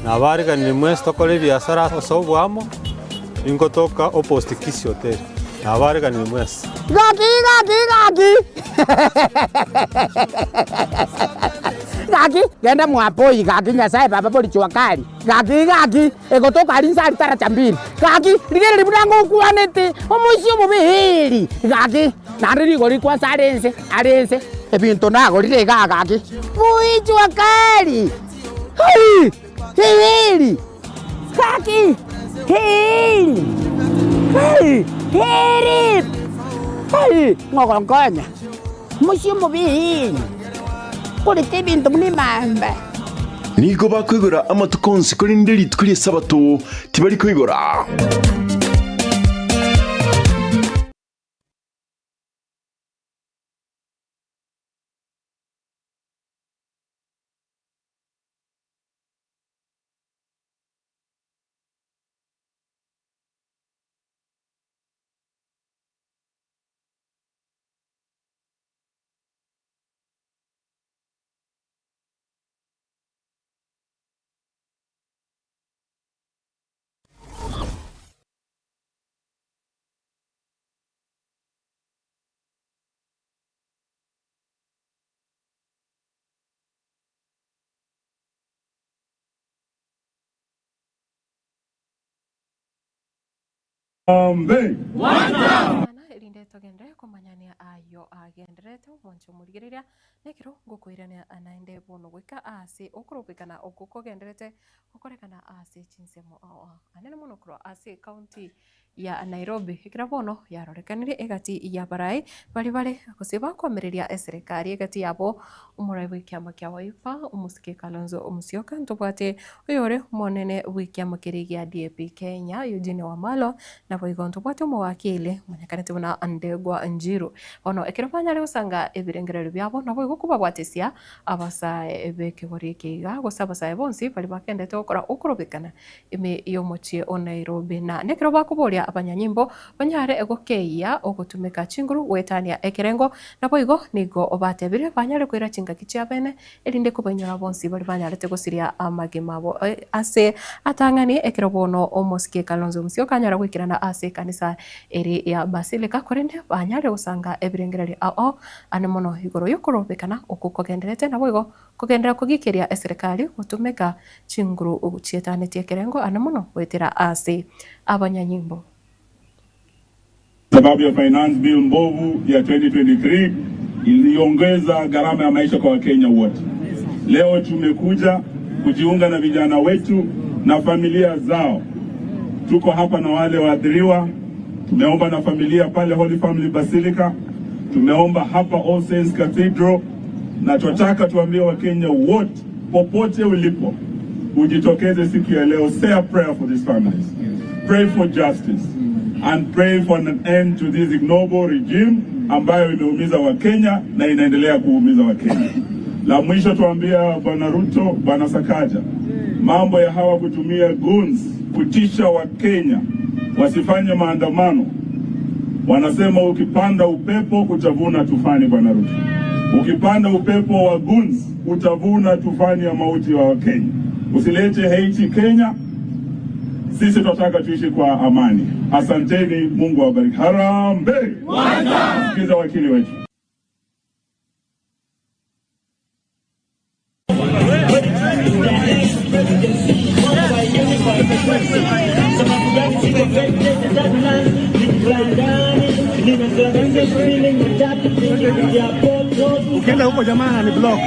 nabariganirie mwensi tokore ebiasara ase oboamo, ningotoka opposite Kisii Hotel, nabariganirie mwensi. Gaki gaki gaki gaki genda mwapoi gaki Nyasaye baba bori jua kali gaki gaki egotoka aria inse aria taracha mbili gaki rigereria buna ngokwanete omoisia omobe eeri gaki naende rigori kwansa are inse are inse ebinto nagorire igaa gaki bui jua kali hai eeri gaki eeri hai eeri hai ng'ogonkonya omoisia omobe eeri korete ebinto buna emamba. Nigo bakoigora amatuko onsi, korende rituko ri'Esabato tibari koigora. Mana, erinde togenderere komanyania ayio agendererete omwancho omorigereria, na ekero ngokoirania naende bono goika aase okorobekana okwo kogendererete gokorekana ase chinsemo ao ao anene mono korwa ase ecounty ya Nairobi. Ekero bono yarorekanire egati y'abarai baria bare gose bakoamereria eserekari egati yabo omorai bw'ekiama kia Wiper omosike Kalonzo Musyoka ntobwate oyore omonene bw'ekiama keria gia DAP Kenya Eugene Wamalwa naboigo ntobwate omowakili omanyekanete buna Ndegwa Njiru. Bono ekero banyare gosanga ebirengererio biabo naboigo kobabwatesia abasae b'ekegori eke iga gose abasae bonsi baria bagendete gokora okorobekana ime y'omochie o Nairobi. Na nekero bakoboria abanyanyimbo banyare gokeyia ogotumeka chinguru goetania ekerengo, naboigo nigo batebire banyare koira chingaki chiabene, erinde kobainyora bonsi baria banyarete gosiria amagima abo. Ase atang'ani ekero bono omosike Kalonzo Musyoka anyara goikerana ase ekanisa eri ya Basilica, korende banyare gosanga ebirengererio ao ao ane mono igoro y'okorobekana okwo kogenderete naboigo Kogenderera kogikeria eserekari gotumeka chinguru chietanetie ekerengo ane mono goetera ase abanyanyimbo. Sababu ya finance bill mbovu ya 2023 iliongeza gharama ya maisha kwa Wakenya wote. Leo tumekuja kujiunga na vijana wetu na familia zao. Tuko hapa na wale waathiriwa, tumeomba na familia pale Holy Family Basilica, tumeomba hapa All Saints Cathedral, na tunataka tuambie Wakenya wote popote ulipo ujitokeze siku ya leo, say a prayer for these families, pray for justice and pray for an end to this ignoble regime ambayo imeumiza Wakenya na inaendelea kuumiza Wakenya. La mwisho tuambia Bwana Ruto, Bwana Sakaja, mambo ya hawa kutumia goons kutisha Wakenya wasifanye maandamano. Wanasema ukipanda upepo utavuna tufani. Bwana Ruto, ukipanda upepo wa goons utavuna tufani ya mauti wa Wakenya. Usilete Haiti Kenya. Sisi tunataka tuishi kwa amani. Asanteni, Mungu awabariki. Harambee! Sikiza wakili wetu. Ukienda huko jamaa ni block.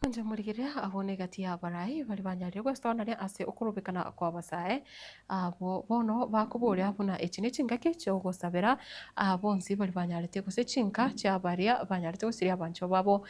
Inche morigereria abwo negati y'abarai baria banyarire gwesitonaria ase okorobekana kw'abasae, abwo bono bakoboria buna echi nechingaki chi'ogosabera bonsi baria banyarete gose chinka chia baria banyarete gosiria abanchwa babo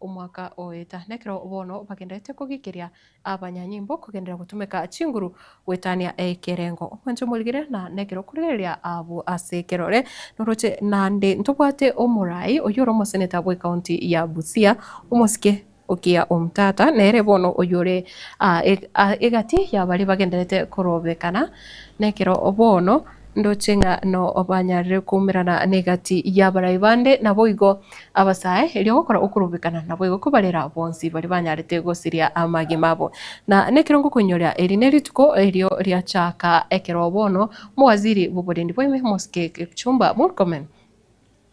omwaka oeta. Nekero bono bagendererete kogikeria abanyanyimbo kogenderera gotumeka chinguru goetania ekerengo. Omwancho omorigere na nekero okorigereria abwo ase ekerore noroche naende ntobwate omorai oyio ore omoseneta bwe county ya Busia omosike Okiya Omtata nere bono oyio ore egati ya baria bagendererete korobekana nekero bono Ndoche ng'a nobanyarire koumerana negati y'abarai bande, naboigo abasae, erio gokora okorobekana, naboigo kobarera bonsi baria banyarete gosiria amagima abo. Na nekero ngokoinyoria eri nerituko erio riachaka ekero bono omowaziri bw'oborendi bwaime Mosike Kipchumba Murkomen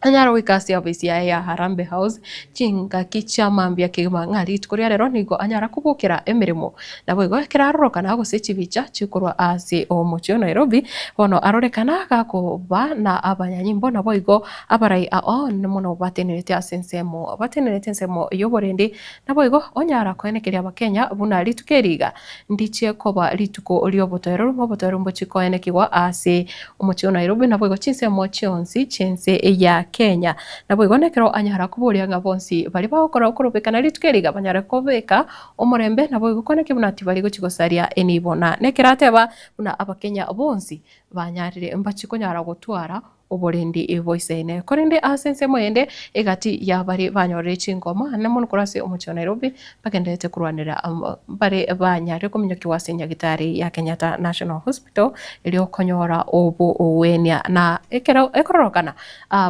Anyare goika ase ofisi yaye ya Harambee House chingaki chia mambia kegima ng'a rituko ria rero nigo anyara kobokera emeremo. Naboigo ekero arorokana gose chibicha chikorwa ase omochie o Nairobi bono arorekana gakoba na abanyanyimbo naboigo abarai ao mono batenerete ase ensemo batenerete ensemo y'oborendi naboigo onyara koenekeria abakenya buna rituko eri iga Ndichie koba rituko ri'obotoereru, obotoereru mbochie koenekigwa ase omochie o Nairobi, naboigo chinsemo chionsi chi'ense ya Kenya. Naboigo nekero anyara koboria ng'a bonsi baria bagokora okorobekana rituko eri iga banyare kobeka omorembe, naboigo koenekia buna tibari gochia gosaria enibo. Na nekero ateba buna abakenya bonsi banyarire mbachie konyara gotwara oborendi boisaine. Korende ase ensemo eyende, egati y'abaria banyorire chingoma ane mono korwa ase omochie o Nairobi, bagendererete korwanera mbare banyarire kominyokigwa ase nyagitari ya Kenyatta National Hospital erio konyora obogwenia. Na ekero ekororokana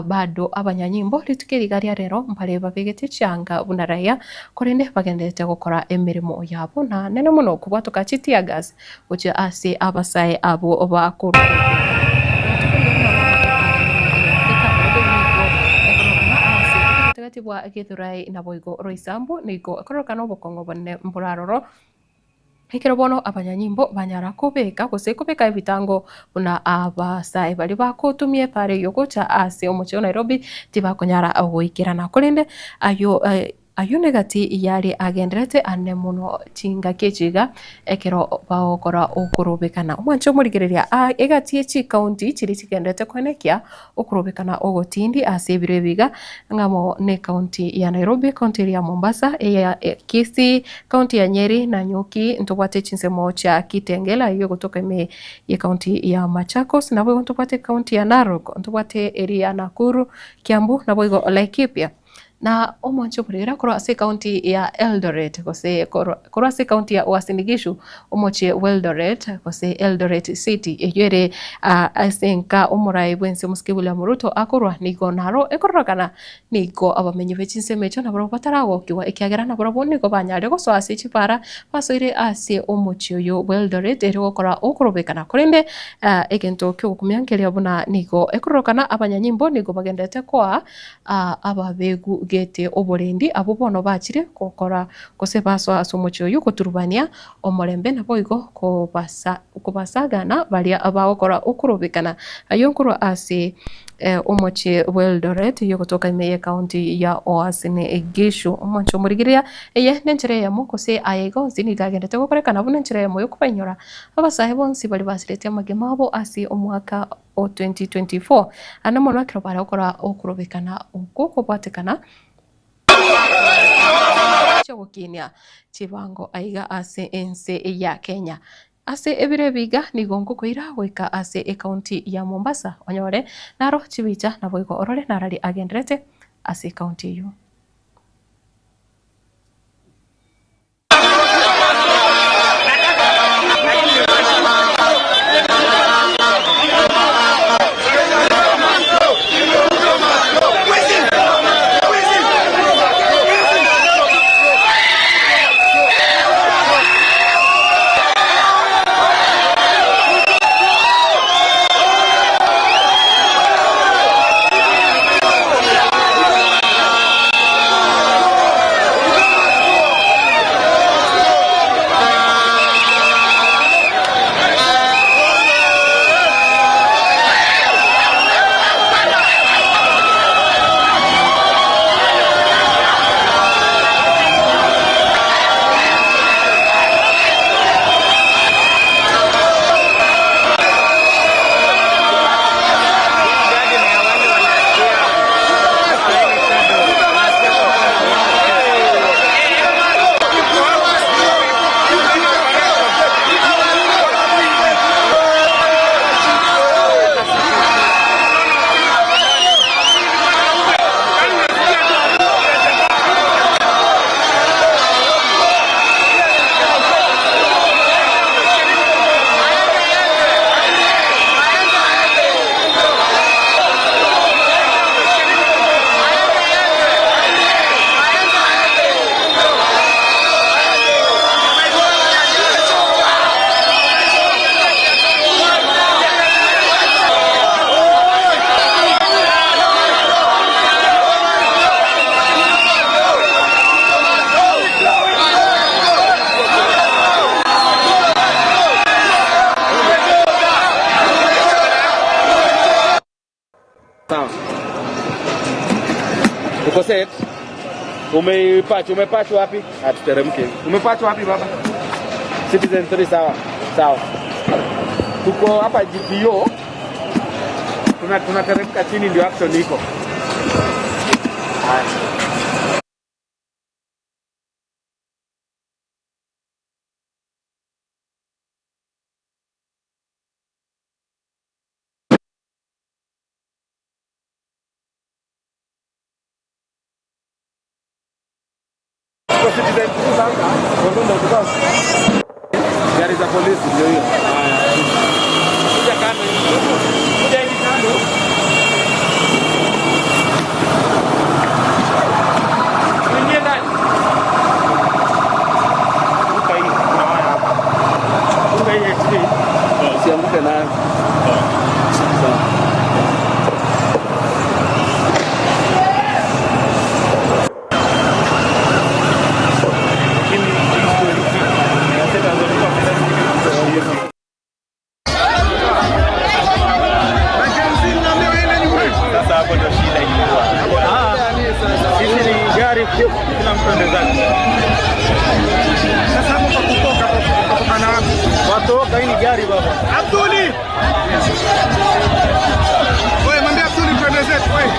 bado abanyanyimbo rituko eri iga ria rero mbare babegete chianga buna raia korende bagendererete gokora emeremo yabo na nene mono kobwatoka chi teargas gochia ase abasae abwo bakorwa. Obogatagati bwa Githurai naboigo Roysambu nigo ekororokana obokong'u obonene mboraroro, ekero bono abanyanyimbo banyara kobeka gose kobeka ebitango buna abasae baria bagotumia epaara eyio gocha ase omochie o Nairobi tibakonyara goikerana. Korende ayio Ayio negati yare agendererete ane mono chingaki echi iga ekero bagokora okorobekana. Omwanche omorigereria a egati ye chikaunti chiria chigendererete koenekia okorobekana ogotindi ase ebiro ebi iga ng'amo ne ekaunti ya Nairobi, ekaunti eria ya Mombasa, eya Kisii, ekaunti ya Nyeri, Nanyuki, ntobwate chinsemo chia Kitengela eyio egotoka ime ye ekaunti ya Machakos, naboigo ntobwate ekaunti ya Narok, ntobwate eria ya Nakuru, Kiambu, naboigo Laikipia. Na omwanche oborere korwa ase ekaunti ya Eldoret gose korwa ase ekaunti ya Uasin Gishu omochie bw'Eldoret gose Eldoret City eyio ere ase enka omorai bw'ense omosike William Ruto akorwa nigo naro ekororekana nigo abamenyi be chinsemo echio nabarabwo bataragokigwa ekiagera nabarabwo nigo banyarire gosoa ase chipara basoire ase omochie oyo bw'Eldoret ere gokora okorobekana korende egento kiogokumia nkeria buna nigo ekororekana abanyanyimbo nigo bagenderete koa Ababegu gete oborendi abwo bono bachire gokora gose basoa ase omochie oyio goturubania omorembe naboigo kobasagana baria bagokora okorobekana. Ayio nkorwa ase omochie bw'Eldoret yogotoka ime y'ecounty ya Uasin Gishu. Omochie omorigereria eye nenchera eyemo gose aya iga onsi nigo agendete gokorekana buna enchera eyemo yokobainyora abasae bonsi baria basiretie amagima abo ase omwaka o 2024, ande mono ekero bare gokora okorobekana okwo kobwatekana chi'ogokinia chibango aiga ase ense ya Kenya. Ase ebiro ebi iga nigo ngokoira goika ase ekaunti ya Mombasa onyore naro chibicha naboigo orore narari agenderete ase ekaunti eyio. Sawa. Uko set? Umeipatch, umepatch wapi? Atuteremke. Umepatch wapi baba? Citizen 3 sawa. Sawa. Tuko hapa GPO. Tuna tunateremka chini ndio action iko. Haya. Gari za polisi ndio hiyo. Kuja kando hivi. Kuja hivi kando. Tuingie ndani. Ruka hii, kuna waya hapa. Ruka hii HD. Usianguke nayo. Sawa. Sasa hapo ndio shida ilikuwa. Sisi ni gari kila mtu ende zake. Sasa hapo kwa kutoka kutoka na wapi? Watoka hii ni gari baba. Abduli! Wewe mwambie Abduli twende zetu wewe.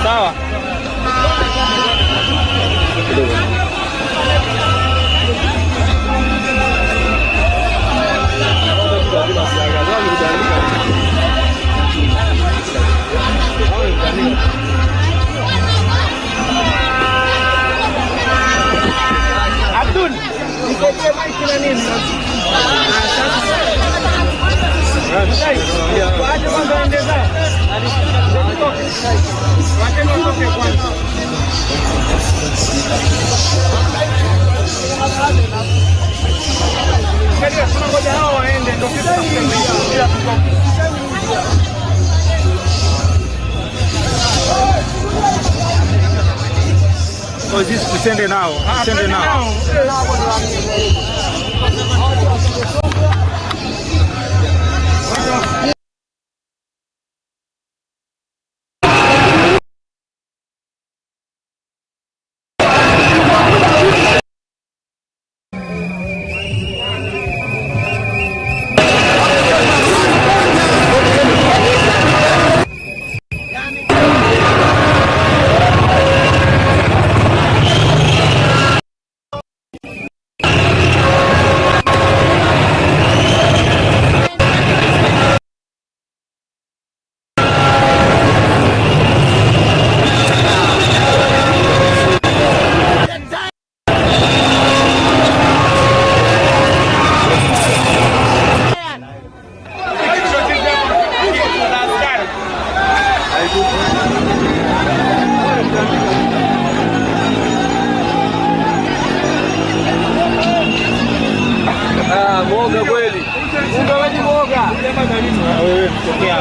Sawa. Abdul, nisaidie mic na nini? Waache kwanza waende zao. Wache watoke kwanza. Angalia, tunangoja hao waende ndio sisi tutakuja. Oh, this tusende nao. Tusende nao. Ah, mwoga kweli. Unga wewe ni mwoga. Wewe mtokea.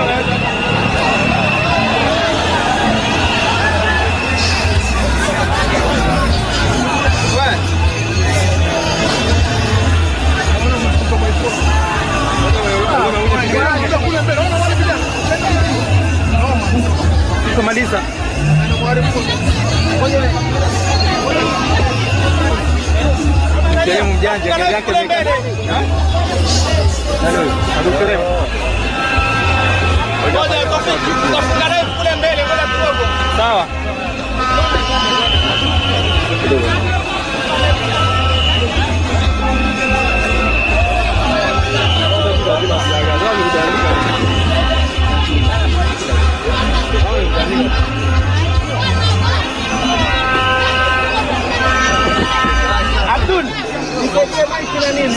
Kumaliza. Sehemu mjanja gari yake ni Nani huyo? Abdulkarim. Sawa. Abdul, nisaidie mic na nini?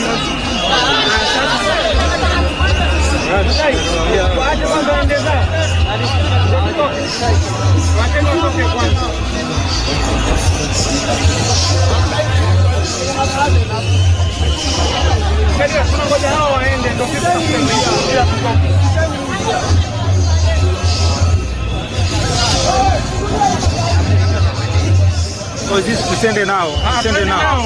Waache kwanza waende zao. Wache watoke kwanza. Angalia, tunangoja hao waende ndio sisi tutakuja. Oh, this tusende nao. Tusende nao.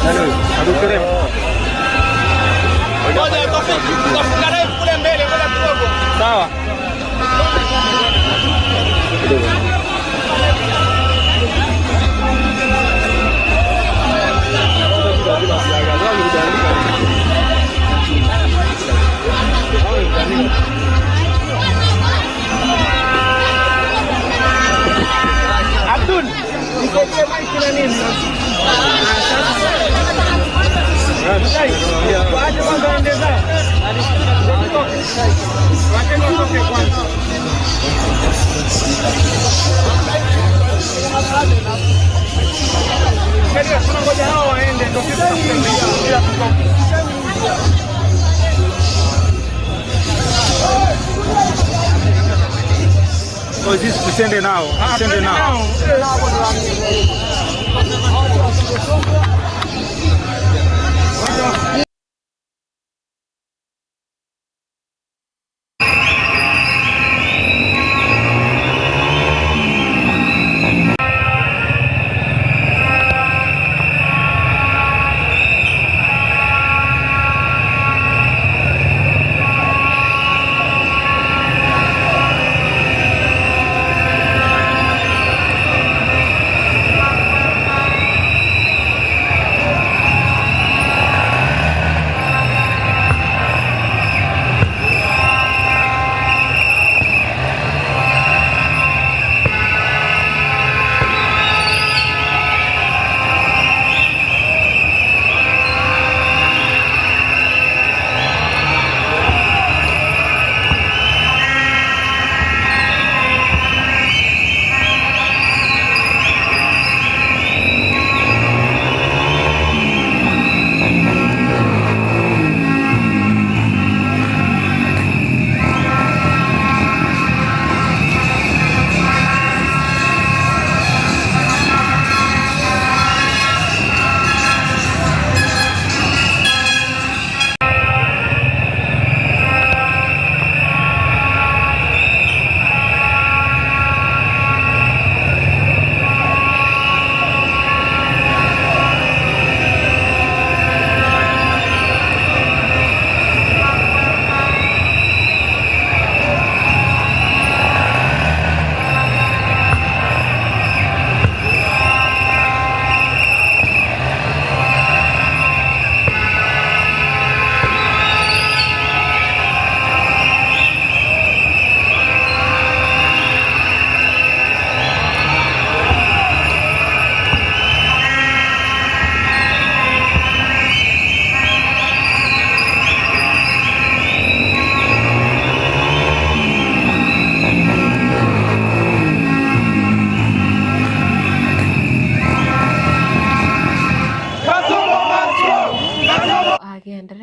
Nani huyo? Abdulkarim. Sawa. Abdul, nisaidie mic na nini? Waache kwanza waende zao. Wache watoke kwanza. Angalia, tunangoja hao waende ndio sisi tutakuja. Oh, this tusende nao. Tusende nao.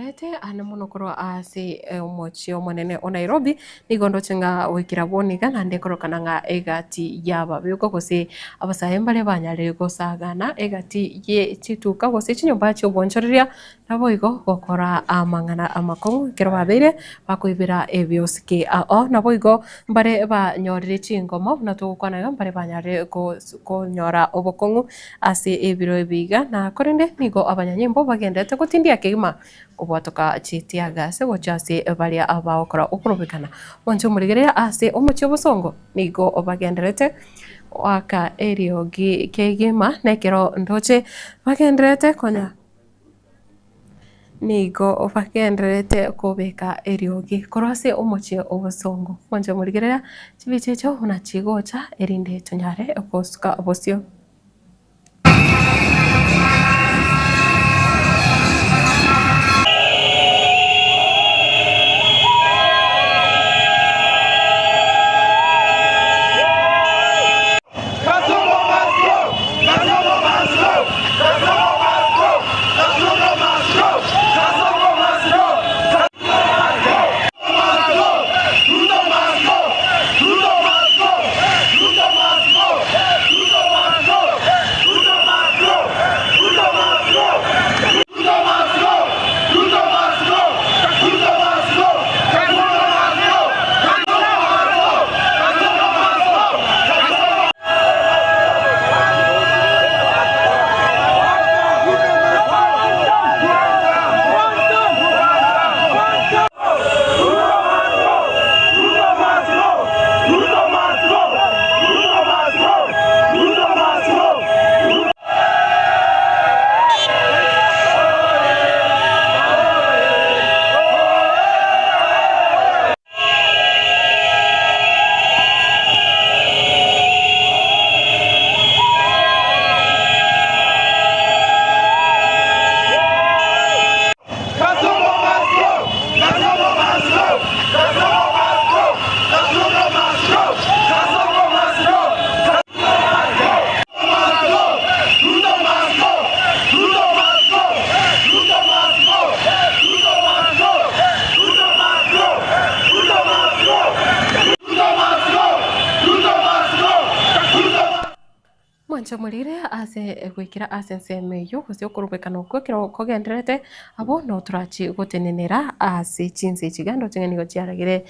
Agendererete ande mono korwa ase omochie omonene o Nairobi, nigo ndoche ng'a goikera bono iga naende ekorokana ng'a egati y'ababekwa gose abasae mbare banyarire gosagana egati ye chituka gose chinyomba chi'obonchoreria Naboigo gokora amang'ana amakong'u ekero babeire bakoibera ebiosiki ao. Naboigo mbare banyorire chingoma buna togokwana iga, mbare banyarire konyora obokong'u ase ebiro ebi iga, na korende nigo abanyanyimbo bagendererete gotindia kegima kobwatoka chitiaga ase gochia ase baria abagokora okorobekana. Mwanche omorigereria ase omochie obosongo nigo bagendererete goaka eriogi kegima, na ekero ndoche bagendererete konya. Nigo bagendererete kobeka eriogi korwa ase omochie obosongo. Mwanche morigereria chibicha echio buna chigocha erinde tonyare gosuka bosio. Mwanche morire ase goikera ase ensemo eyio, gose okorobekana okwo ekero kogendererete, abwo notorachie gotenenera ase chinsa echi iga, ndoche ng'a nigo chiaragire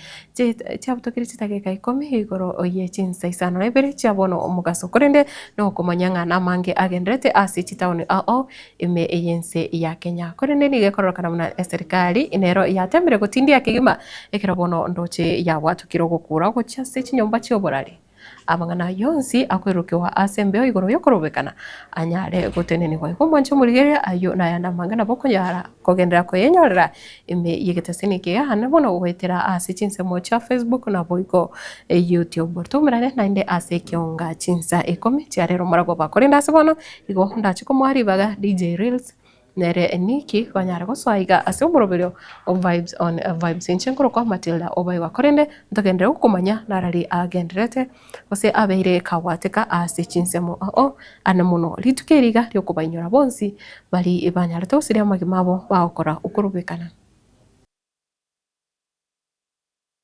chiabutokire chidageka ikomi igoro ye chinsa isano na ibere chia bono omogaso. Korende nokomanya ng'a namange agendererete ase chitaoni ao ao ime y'ense ya Kenya. Korende nigo ekororekana buna eserikari nero yatemire gotindia kegima ekero bono ndoche yabwatokire ogokura gochia ase chinyomba chi'oborari. Amang'ana ayio onsi akoirokigwa ase embeo igoro y'okorobekana anyare gotenenigwa. Igo mwanche omorigereria ayio nayande amange nabo okonyara kogenderera koyenyorera ime y'egetasini eke aane bono goetera ase chinsemo chia Facebook naboigo YouTube. Toumerane naende ase ekeonga chinsa ikomi chiarero omoragwa korende ase bono igo ndache komoa ribaga DJ Reels Nere Nicky banyare gosoa iga ase omoroberio o Vibes on Vibes. Inche nkorokwa Matilda Obaigwa korende ntogenderere gokomanya narari agendererete gose abeire kagwateka ase chinsemo ao ane mono. Rituko eri iga riokobainyora bonsi bari banyarete gosiria amagima abo bagokora okorobekana.